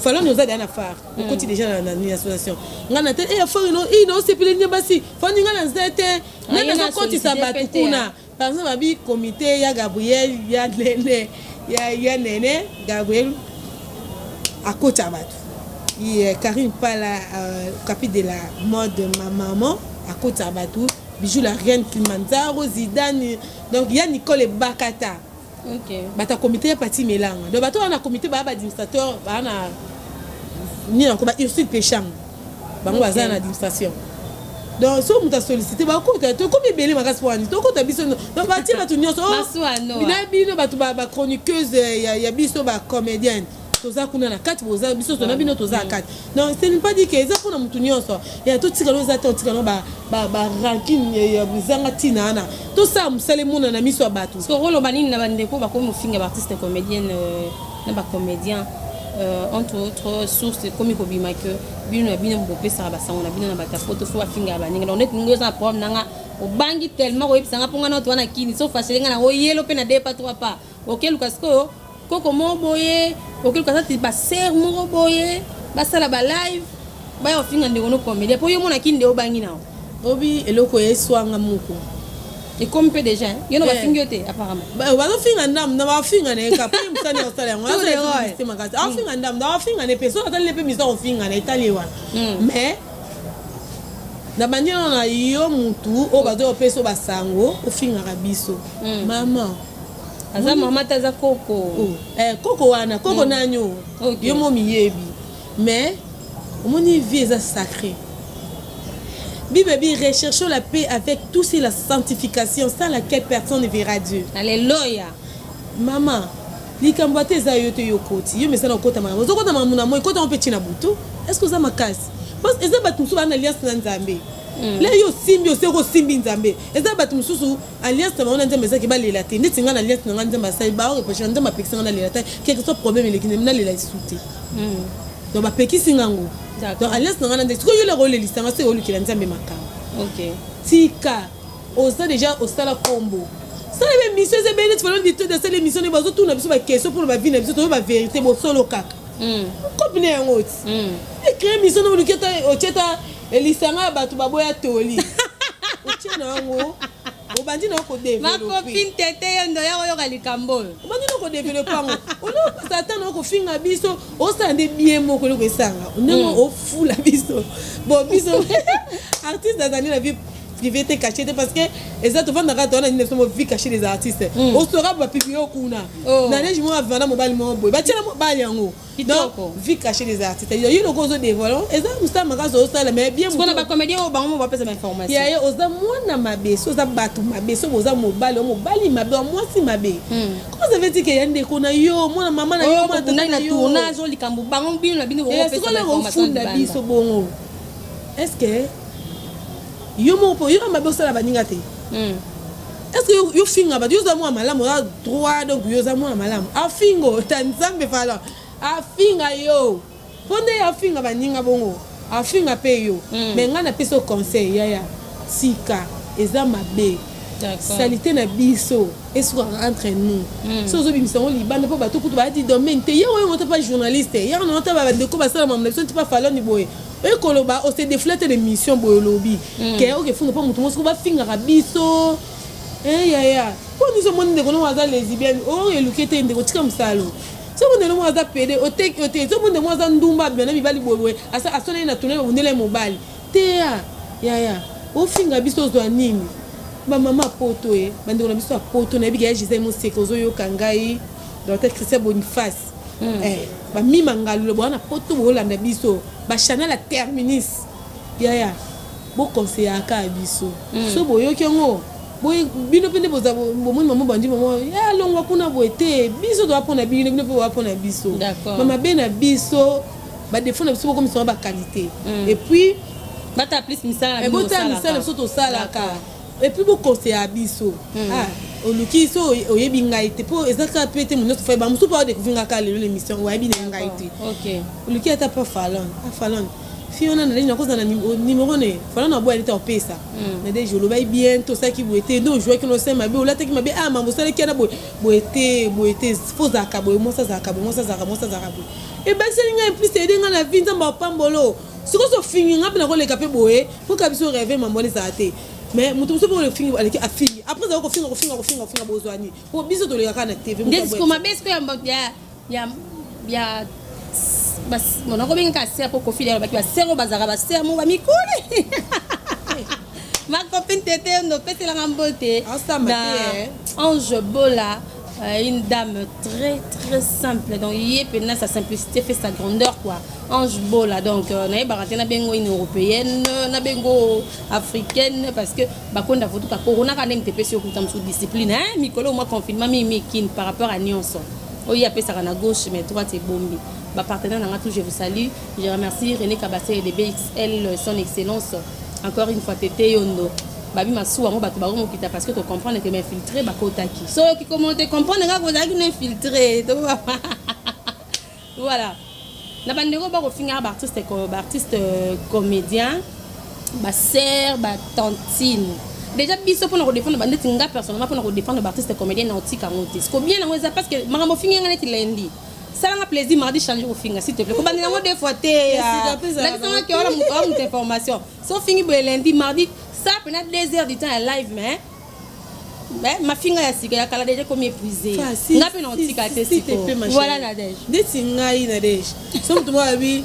Falone oza deya na phare, okoti déjà na association ngai na te e phare ino osepeli nde basi fani ngai naza te nde nazokotisa bato kuna. Par exemple babi comité ya Gabriel ya nene ya nene Gabriel akota bato, Karine Pala, capi de la mode, ma maman akota bato, Bijou la reine, Kilimanjaro, Zidane, donc ya Nicole Ebakata. Bato ya comité ya Pati Melanga, donc bato wana na comité baa baadministrateur baa na nini yango, ba Ursule Pechang, bango baza na administration. Donc so moto asollicite bakota, tokomi ebele makasi mpo wani tokota biso. Donc batie bato nyonso na bino bato bachroniqueuse ya biso, bacomédienne. Toza kuna na kati, boza biso tona bino toza na kati. Donc ce n'est pas dit que eza mpona motu nyonso ya totikala oza te, otikala barancune ya ezanga ntina wana. Tosala mosala emona na miso ya bato. Parce que oloba nini na bandeko bakomi mofinga baartiste comédienne na bacomédien, entre autres source ekomi kobima ke bino na bino bopesaka basango na bino na bato ya poto, so bafingaka baninga. Donc neti ningo eza na problème nanga, obangi tellement koyebisanga mpo nga na oto wana kini so fâcher nga na oyelo mpe na deux pas trois pas, okeluka sikoyo koko moko boye, okeluka sati basere moko boye, basala balive, baya kofinga ndeko no comédien mpo yo mona kini nde obangi nao. Obi eloko eswanga moko. Ekomi mpe déjà yo no bafingi yo te apparemment. Bazofinga ndambu na bafinga na ye ka mpo ye mosani akosala yango azote makasi, afinga ndambu na bafinga ne mpe so atali ne mpe misa kofinga na etali ye wana. Mais na bandi nano na yo mutu oyo bazoya opesa basango ofingaka biso mama. Aza mama te, aza koko. Koko wana, koko nani o yo mo miyebi. Mais omoni, vie eza sacré. Bible dit: recherchons la paix avec tous et la sanctification, sans laquelle personne ne verra Dieu. Alléluia. Maman, likambo ate eza yo te, yo koti yo mesana okota makambo, ozokota makambo na moi, kota mpe ntina butu. Est ce que oza makasi? Parce eza bato mosusu baa na alliance na Nzambe. Le yo osimbi, oseki osimbi Nzambe. Eza bato mosusu, alliance na bango na Nzambe ezaki balela te. Neti ngai na alliance na ngai, Nzambe asali baoreproche na Nzambe, apekisi ngai nalela te, quelque soit problème eleki, nalela lisu te. Donc bapekisi ngango. Donc alliance na ngai na Nzambe, sikoyo yo laka olelisanga soki olukela Nzambe makambo. Tika, oza déjà osala kombo, sala baémission eza ebele. Neti Falon dito asala émission nde bazotuna biso baquestion mpona bavie na biso, toyo bavérité bosolo kaka kopi na yango. Oti ecrée émission na oluki ata otie ta elisanga ya bato baboya toli, otie na yango, obandi na yo kodévelopper. Makopine tete yo ndo ya koyoka likambo oyo. Obandi na kodévelopper yango, olopesa ata na kofinga biso, osala nde bien moko eloko esanga ndenge ofula biso. Bon, biso artiste azali na vie privée te, caché te, parce que eza tovandaka towana nini biso vie cachée des artistes. Osora bapublier kuna na neige moko avanda mobali moko boye, batiela mobali yango. Donc vie cachée des artistes, yo loko ozodévoile, eza mosala makasi ozosala, mais bien. Sikoyo na bacomédien oyo bango mo bapesa bainformation. Ya ye oza mwana mabe, so oza bato mabe, so boza mobali o mobali mabe o mwasi mabe, comment ça veut dire ke ya ndeko na yo, mwana mama na yo, mwana tata na na yo? Tournage oyo, likambo bango bino na bino. Sikoyo ofunda biso bongo, est ce que yo moko mpo yo mabe osala baninga te? Est ce que yo finga bato, yo oza mwana malamu, oza droit, donc yo oza mwana malamu, afingo ta Nzambe fala afinga yo mpo nde afinga baninga bongo, afinga mpe yo. Mais ngai napesi yo conseil, yaya, tika, eza mabe. Salité na biso esukaka entre nous. So ozobimisa yango libanda mpo bato kutu bayati domaine te, ye oyo ngo te pa journaliste yaka nango te, bandeko basala makambo na biso te pa Faloni boye ekoloba ose défoule te l'émission boye, olobi ke okefunda mpo motu mosiko bafingaka biso. Yaya, mpo nyonso omoni ndeko nongo aza lesbienne, oyo eluki te. Ndeko, tika mosalo. Soki ndeko moko aza pédé, oteki yo te. Soki ndeko moko aza ndumba, abima na mibali boyeboye, asoneli na tournage, babundela ye mobali te. Ya yaya, ofinga biso ozwa nini? Bamama ya poto, ye bandeko na biso ya poto, nayebi ke ya Gisele Moseka ozoyoka ngai, Docteur Christian Boniface, bamima ngalulo boza na poto, boolanda biso, bachanel ya terminus. Yaya, bokonseyaka ya biso so boyoki yango bino mpe nde bomoni mama bandi mama ya longwa kuna boye te. Biso toza mpona bino, bino mpe boza mpona biso. Bamabe na biso, badéfaut na biso, bokomisanga baqualité. Et puis bata plus misala na botala misala na biso tosalaka, et puis bokonseya biso. Oluki so oyebi ngai te, mpo eza kaka pe te, moto nyonso fa bamosusu mpo adécouvrir nga kaka lelo l'émission, oyebi na ngai te. Oluki ata mpa Falon, Falon fi wana na nakozala na numéro ne Falon aboya neti opesa na deje. Olobaki bien, tosalaki boye te, nde ojouaki na osali mabe, olataki mabe, ah mambo osalaki wana boye boye te, boye te, fo ozalaka boye, mwasi azalaka boye, mwasi azalaka, mwasi azalaka boye. Ebakiseli ngai plus, ede ngai na vie. Nzambe apambolo. Sikoyo so ofingi ngai mpe nakoleka mpe boye mpo ka biso rêve mambo wana ezala te. Mais moto mosusu mpe ofingi, aleki afingi, après azali kofinga, kofinga, kofinga, kofinga, bozwani po biso toleka kaka na TV. Nde sikoyo mabe sikoyo ya nakobengaka sere mpo Kofi alobaki basere oyo bazalaka basere mo bamikuli. Ma copine tete ndo opeselanga mbote na Ange Bola, une dame très très simple. Donc ye mpena sa simplicité fait sa grandeur quoi. Ange Bola, donc nayebaka te nabengo une européenne, nabengo africaine, parce que bakonda votuka corona kaka ndenge tepesi yo kuta mosusu discipline, hein? Mikolo mwa confinement mingi kine par rapport à nyonso. Oyo ye apesaka na gauche mais droite ebombi. Ba partenaires na nga tout je vous salue. Je remercie Rene Kabasele de BXL son excellence encore une fois Tete Yondo. Babi masuwa yango bato bakomokita parce que to comprendre que ba infiltré bakotaki. Soki comment te comprendre nga kozalaki na infiltré. Voilà. Na bandeko bakofingaka ba artiste ba artiste euh, comédien ba sœur ba tantine déjà biso mpona kodefendre bandeti nga personnellement mpona kodefendre ba artiste comédien na otika yango te siko bien yango eza parce que makambo ofingi nga neti lundi salanga plaisir mardi change kofinga s'il te plaît kobandela yango deux fois te lakisanga ke wana moto information so ofingi boye lundi mardi ça pena 2 heures du temps ya live mais Mais mafinga ya sika ya kala deja ekomi épuisé. Nga pe na otika te siko. Voilà Nadège. Ndeti ngai Nadège. So mutu moko abi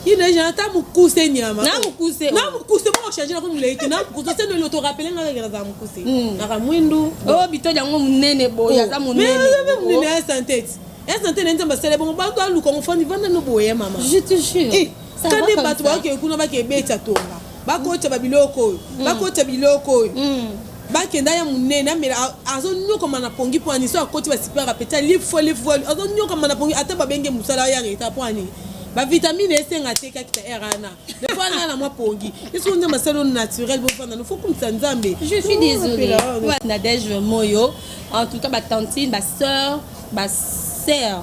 ye Nadège ata mukuse nyama. Na mukuse. Na mukuse moko changer na ko mulei te na mukuse se no to rappeler nga kaka za mukuse. Naka mwindu. Oh bitoji yango munene boye aza munene. Mais munene ya santé. Ya santé na nzamba sele bongo ba luka ngo fandi vanda no boye mama. Je te jure. Eh, kandi bato bakeke kuna bakebeta tonga. Bakotya ba biloko oyo mm. Bakotya biloko oyo mm. Bakenda ya monene amela azonyokama na pongi mpo ani so akoti basipara apeti alifo lifo azonyokama na pongi ata babenge mosala ya reta mpo ani bavitamine esenga te kakita ere wana defo alala na mwa pongi esoki nzambe asali oyo naturel bofanda no fo kumisa nzambe. Je suis désolée Nadège Moyo, en tout cas batantine, basœur, basœur,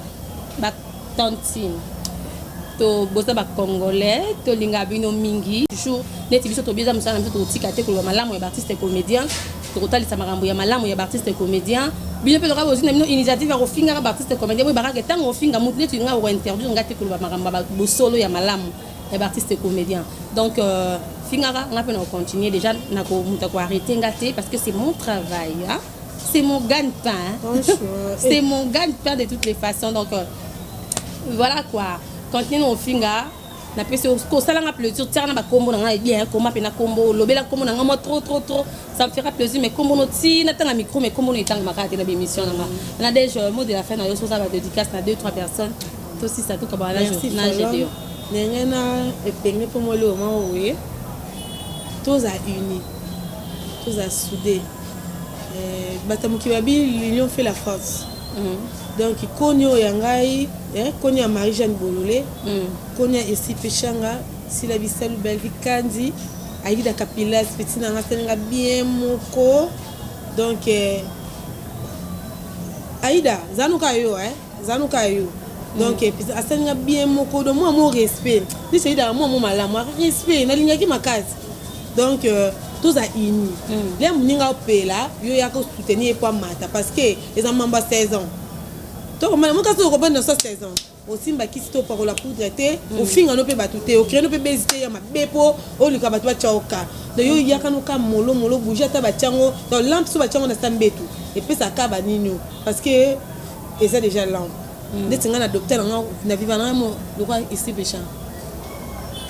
tantine to boza ba congolais tolinga bino mingi toujours neti biso tobieza mosala na biso tokotika te koloba malamu ya baartiste comédien, tokotalisa makambo ya malamu ya baartiste comédien. Bino mpe loka bozwi na bino initiative ya kofingaka baartiste comédien, boyebakaka ntango ofinga mutu neti nga okointerdire nga te koloba makambo ya bosolo ya malamu ya baartiste comédien. Donc fingaka nga mpe na kocontinue déjà na moto akoarrete nga te parce que c'est mon travail, hein? C'est mon gagne-pain. C'est mon gagne-pain de toutes les façons. Donc, voilà quoi. Continue au finga. Napesi kosalanga plaisir tiaka na bakombo na ngai bien koma mpe na kombo olobela kombo na ngai mwa trop trop trop, ça me fera plaisir. Mais kombo no ti natanga micro, mais kombo no etangamaka te na bémission na nga. Nadège, mot de la fin na yo, soza badédicace na deux trois personnes tosisa tokabana na Gédéon. Ndenge na epenge mpo molio moko boye toza uni, toza soudé. Bato ya mokili babi l'union fait la force. Donc koni oyo ya ngai, koni ya Marie Jeanne Bolole, koni ya Esi Peshanga Sila Bisalu, Belvi Kandi, Aida Kapilas petit na nga asalinga bien moko. Donc Aida zanuka yo, zanuka yo. Donc asalinga bien moko, donc mwa mo respect neti Aida mwa mo malamu respect nalingaki makasi. Donc toza uni le moninga opela yo yaka osoutenir ye po amata parce que eza mambo ya saison tokomana mokasi okobanda so saison osimba kisi te, opakola poudre te, ofinga no mpe bato te, ocrée no mpe bezi te ya mabe mpo oluka bato batya oka. Donc yo yaka noka molo molo bougie ata batyango, donc lampe so batyango na sa mbetu epesaka banini parce que eza déjà lampe. Ndeti ngai na adopte na nga na viva na nga mo lokwa esi pecha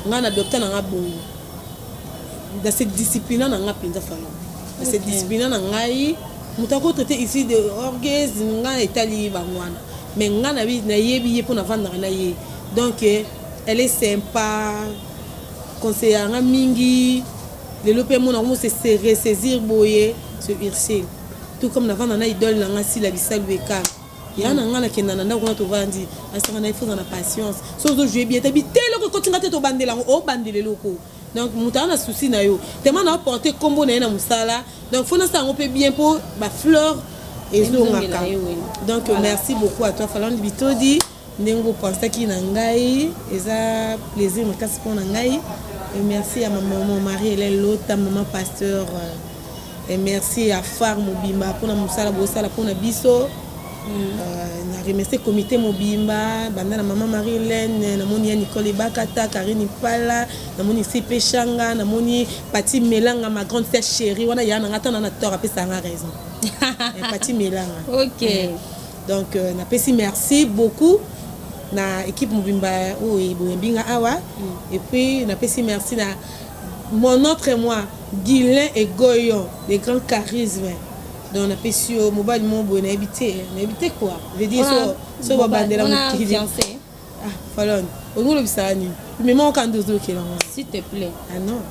ngai na adopte na nga bongo na se discipline na nga mpenza falo na se discipline na ngai. Moto akotraite ici de orgueil ngai etali bango wana, mais ngai nayebi ye mpo navandaka na ye. Donc elle est sympa, conseiller nga mingi. Lelo mpe mona komo se ressaisir boye se Ursule, tout comme navanda na idole na nga Sila Bisalu eka ya na nga nakenda na ndako kuna tovandi asanga na ye foza na patience so ozojoue bien te bi te eloko ekotinga te tobandela yango obandela eloko. Donc moto aza na souci na yo tema na oporte nkombo na ye na mosala, donc fo nasala yango mpe bien mpo bafleur ezongaka. Donc merci beaucoup à toi Falande Bitodi ndenge opensaki na ngai, eza plaisir makasi mpo na ngai. Et merci à ma maman Marie-Hélène Lota, maman pasteur. Et merci à Phare mobimba mpona mosala bosala mpona biso. Na remercier comité mobimba banda na mama Marie-Hélène, namoni ya Nicole Ebakata, Karine Pala, namoni Sipe Shanga, namoni Pati Melanga, ma grande sœur chérie wana ya nanga tana na tort apesa nga raison. Pati Melanga. Donc napesi merci beaucoup na équipe mobimba oyo boyembi nga awa. Et puis napesi merci na mon autre moi Guilain Egoyon de grand charisme. Donc napesi yo mobali moko boye nayebi te, nayebi te quoi veut dire so so babandela mokili. Ah Falon, olingi olobisaka nini? Mema okanda ozokela ngo. S'il te plaît. Ah non,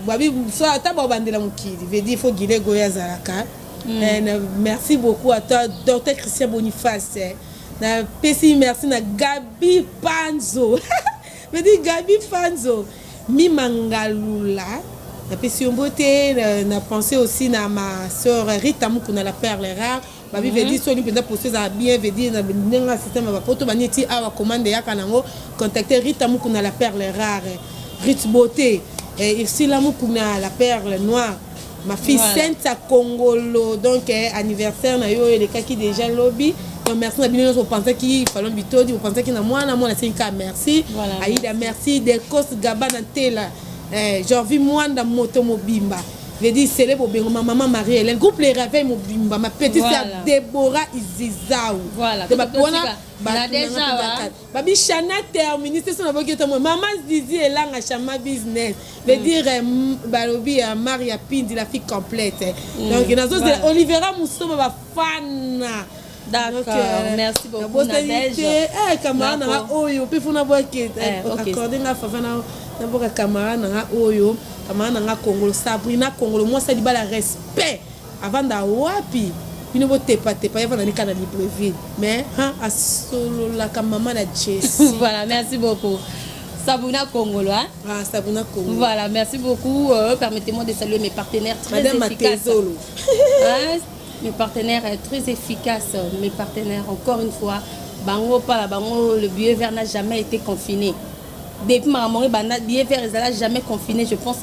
babi so ata babandela mokili veut dire faut Guilain Egoyon azalaka. Eh, merci beaucoup à toi, docteur Christian Boniface. Eh. Napesi merci na Gabi Panzo. Me dit Gabi Panzo. Mima Ngalula. Napesi yo mbote, na pensé aussi na ma sœur Rita Mukuna, la perle rare. Babi veut dire soni mpenza poso ezala bien, veut dire na ndenge ya système ya bapoto bani ti awa commande eyaka nango, contacter Rita Mukuna, la perle rare. Rit Beauté, eh, Ursula Mukuna, la perle noire. Ma fille Voilà. Sainte Kongolo, donc eh, anniversaire na yo elekaki déjà lobi. Donc merci na bino nyonso bopensaki Falon Bitodi, bopensaki na mwana mwana asengi kaka merci. Voilà. Aïda merci, Delcos Gabana Ntela, eh, Jorvi Mwanda moto mobimba. Veut dire Sele Bobengo, ma maman Marie-Hélène, groupe Les Réveils mobimba, ma petite Voilà. sœur Déborah Izizaou. Voilà. De bato wana, Na bato na déjà, nga wa. mpenza. Babi Chana terministe so naboki ete mama Zizi elanga Chama business, veut dire balobi ya Maria Pindi, la fille complète. Donc nazozela Olivera Musoma bafana. D'accord, merci beaucoup, nabosani Nadège. te, eh, camarade nanga oyo mpe fo nabwaki Eh, ok. accorde nga fafa na naboka camarade nanga oyo, camarade nanga Kongolo, Sabrina Kongolo, mwasi ya libala, respect, avanda wapi bino botepatepa, ye avanda nika na Libreville, mais hein, asololaka mama na Jessi. Voilà, merci beaucoup. Sabrina Kongolo, hein? Ah, Sabrina Kongolo. Voilà, merci beaucoup. Permettez-moi de saluer mes partenaires très Madame efficaces. Matezolo. Hein, mes partenaires très efficaces, mes partenaires, encore une fois, Bango, pas la Bango, le billet vert n'a jamais été confiné. Depuis ma banda, billet vert, ils n'a jamais confiné. Je pense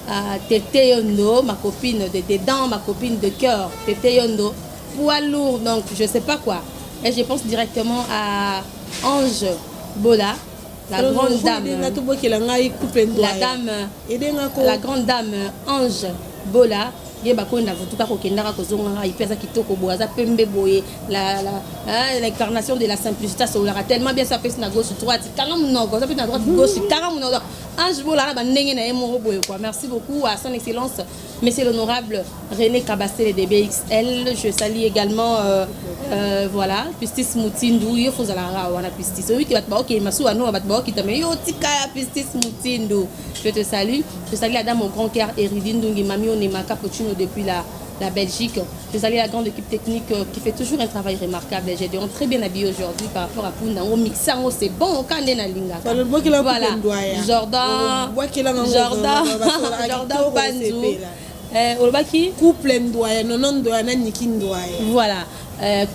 à Tete Yondo, ma copine de dedans, ma copine de cœur, Tete Yondo, poids lourd, donc je sais pas quoi. Et je pense directement à Ange Bola, la grande dame. Edenga tobokela ngai couple. La dame, la grande dame Ange Bola, ye bakonda vutuka kokendaka kozongaka epe aza kitoko boye, aza pembe boye, hein, l'incarnation de la simplicité. Asololaka tellement bien, so apesi na gauche, droite, kanga monoko, aza pesi na droite, gauche, kanga monoko. Ange Bola na bandenge na ye moko boye quoi. Merci beaucoup à son excellence monsieur l'honorable René Kabasele de BXL. Je salue également voilà, Pistis Mutindu, yo fozalaka wana. Pistis, oyebi te bato baokende masuwa no, bato baokita, mais yo tika ya Pistis Mutindu, je te salue. Je salue la dame au grand cœur, Eridi Ndungi, Mami Onema Cappuccino depuis la Belgique. Je salue la grande équipe technique qui fait toujours un travail remarquable. J'ai donc très bien habillé aujourd'hui par rapport à Punda. On mixe, c'est bon, on canne na linga. Voilà. Jordan, Jordan, Jordan Panzou. Olobaki couple Ndwaya, Nono Ndwaya na Niki Ndwaya. Voilà.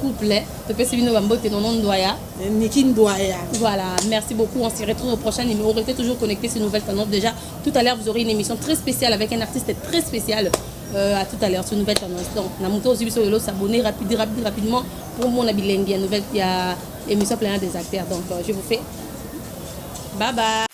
Couple, topesi bino bambote, Nono Ndwaya. Niki Ndwaya. Voilà, merci beaucoup. On se retrouve au prochain numéro. Restez toujours connectés sur Nouvelle Tendance. Déjà, tout à l'heure, vous aurez une émission très spéciale avec un artiste très spécial. À tout à l'heure sur Nouvelle Tendance. Donc, na moto aussi biso lelo, s'abonner rapide, rapide, rapidement pour mon abilengi, nouvelle, il y a émission plein des acteurs. Donc, je vous fais bye bye.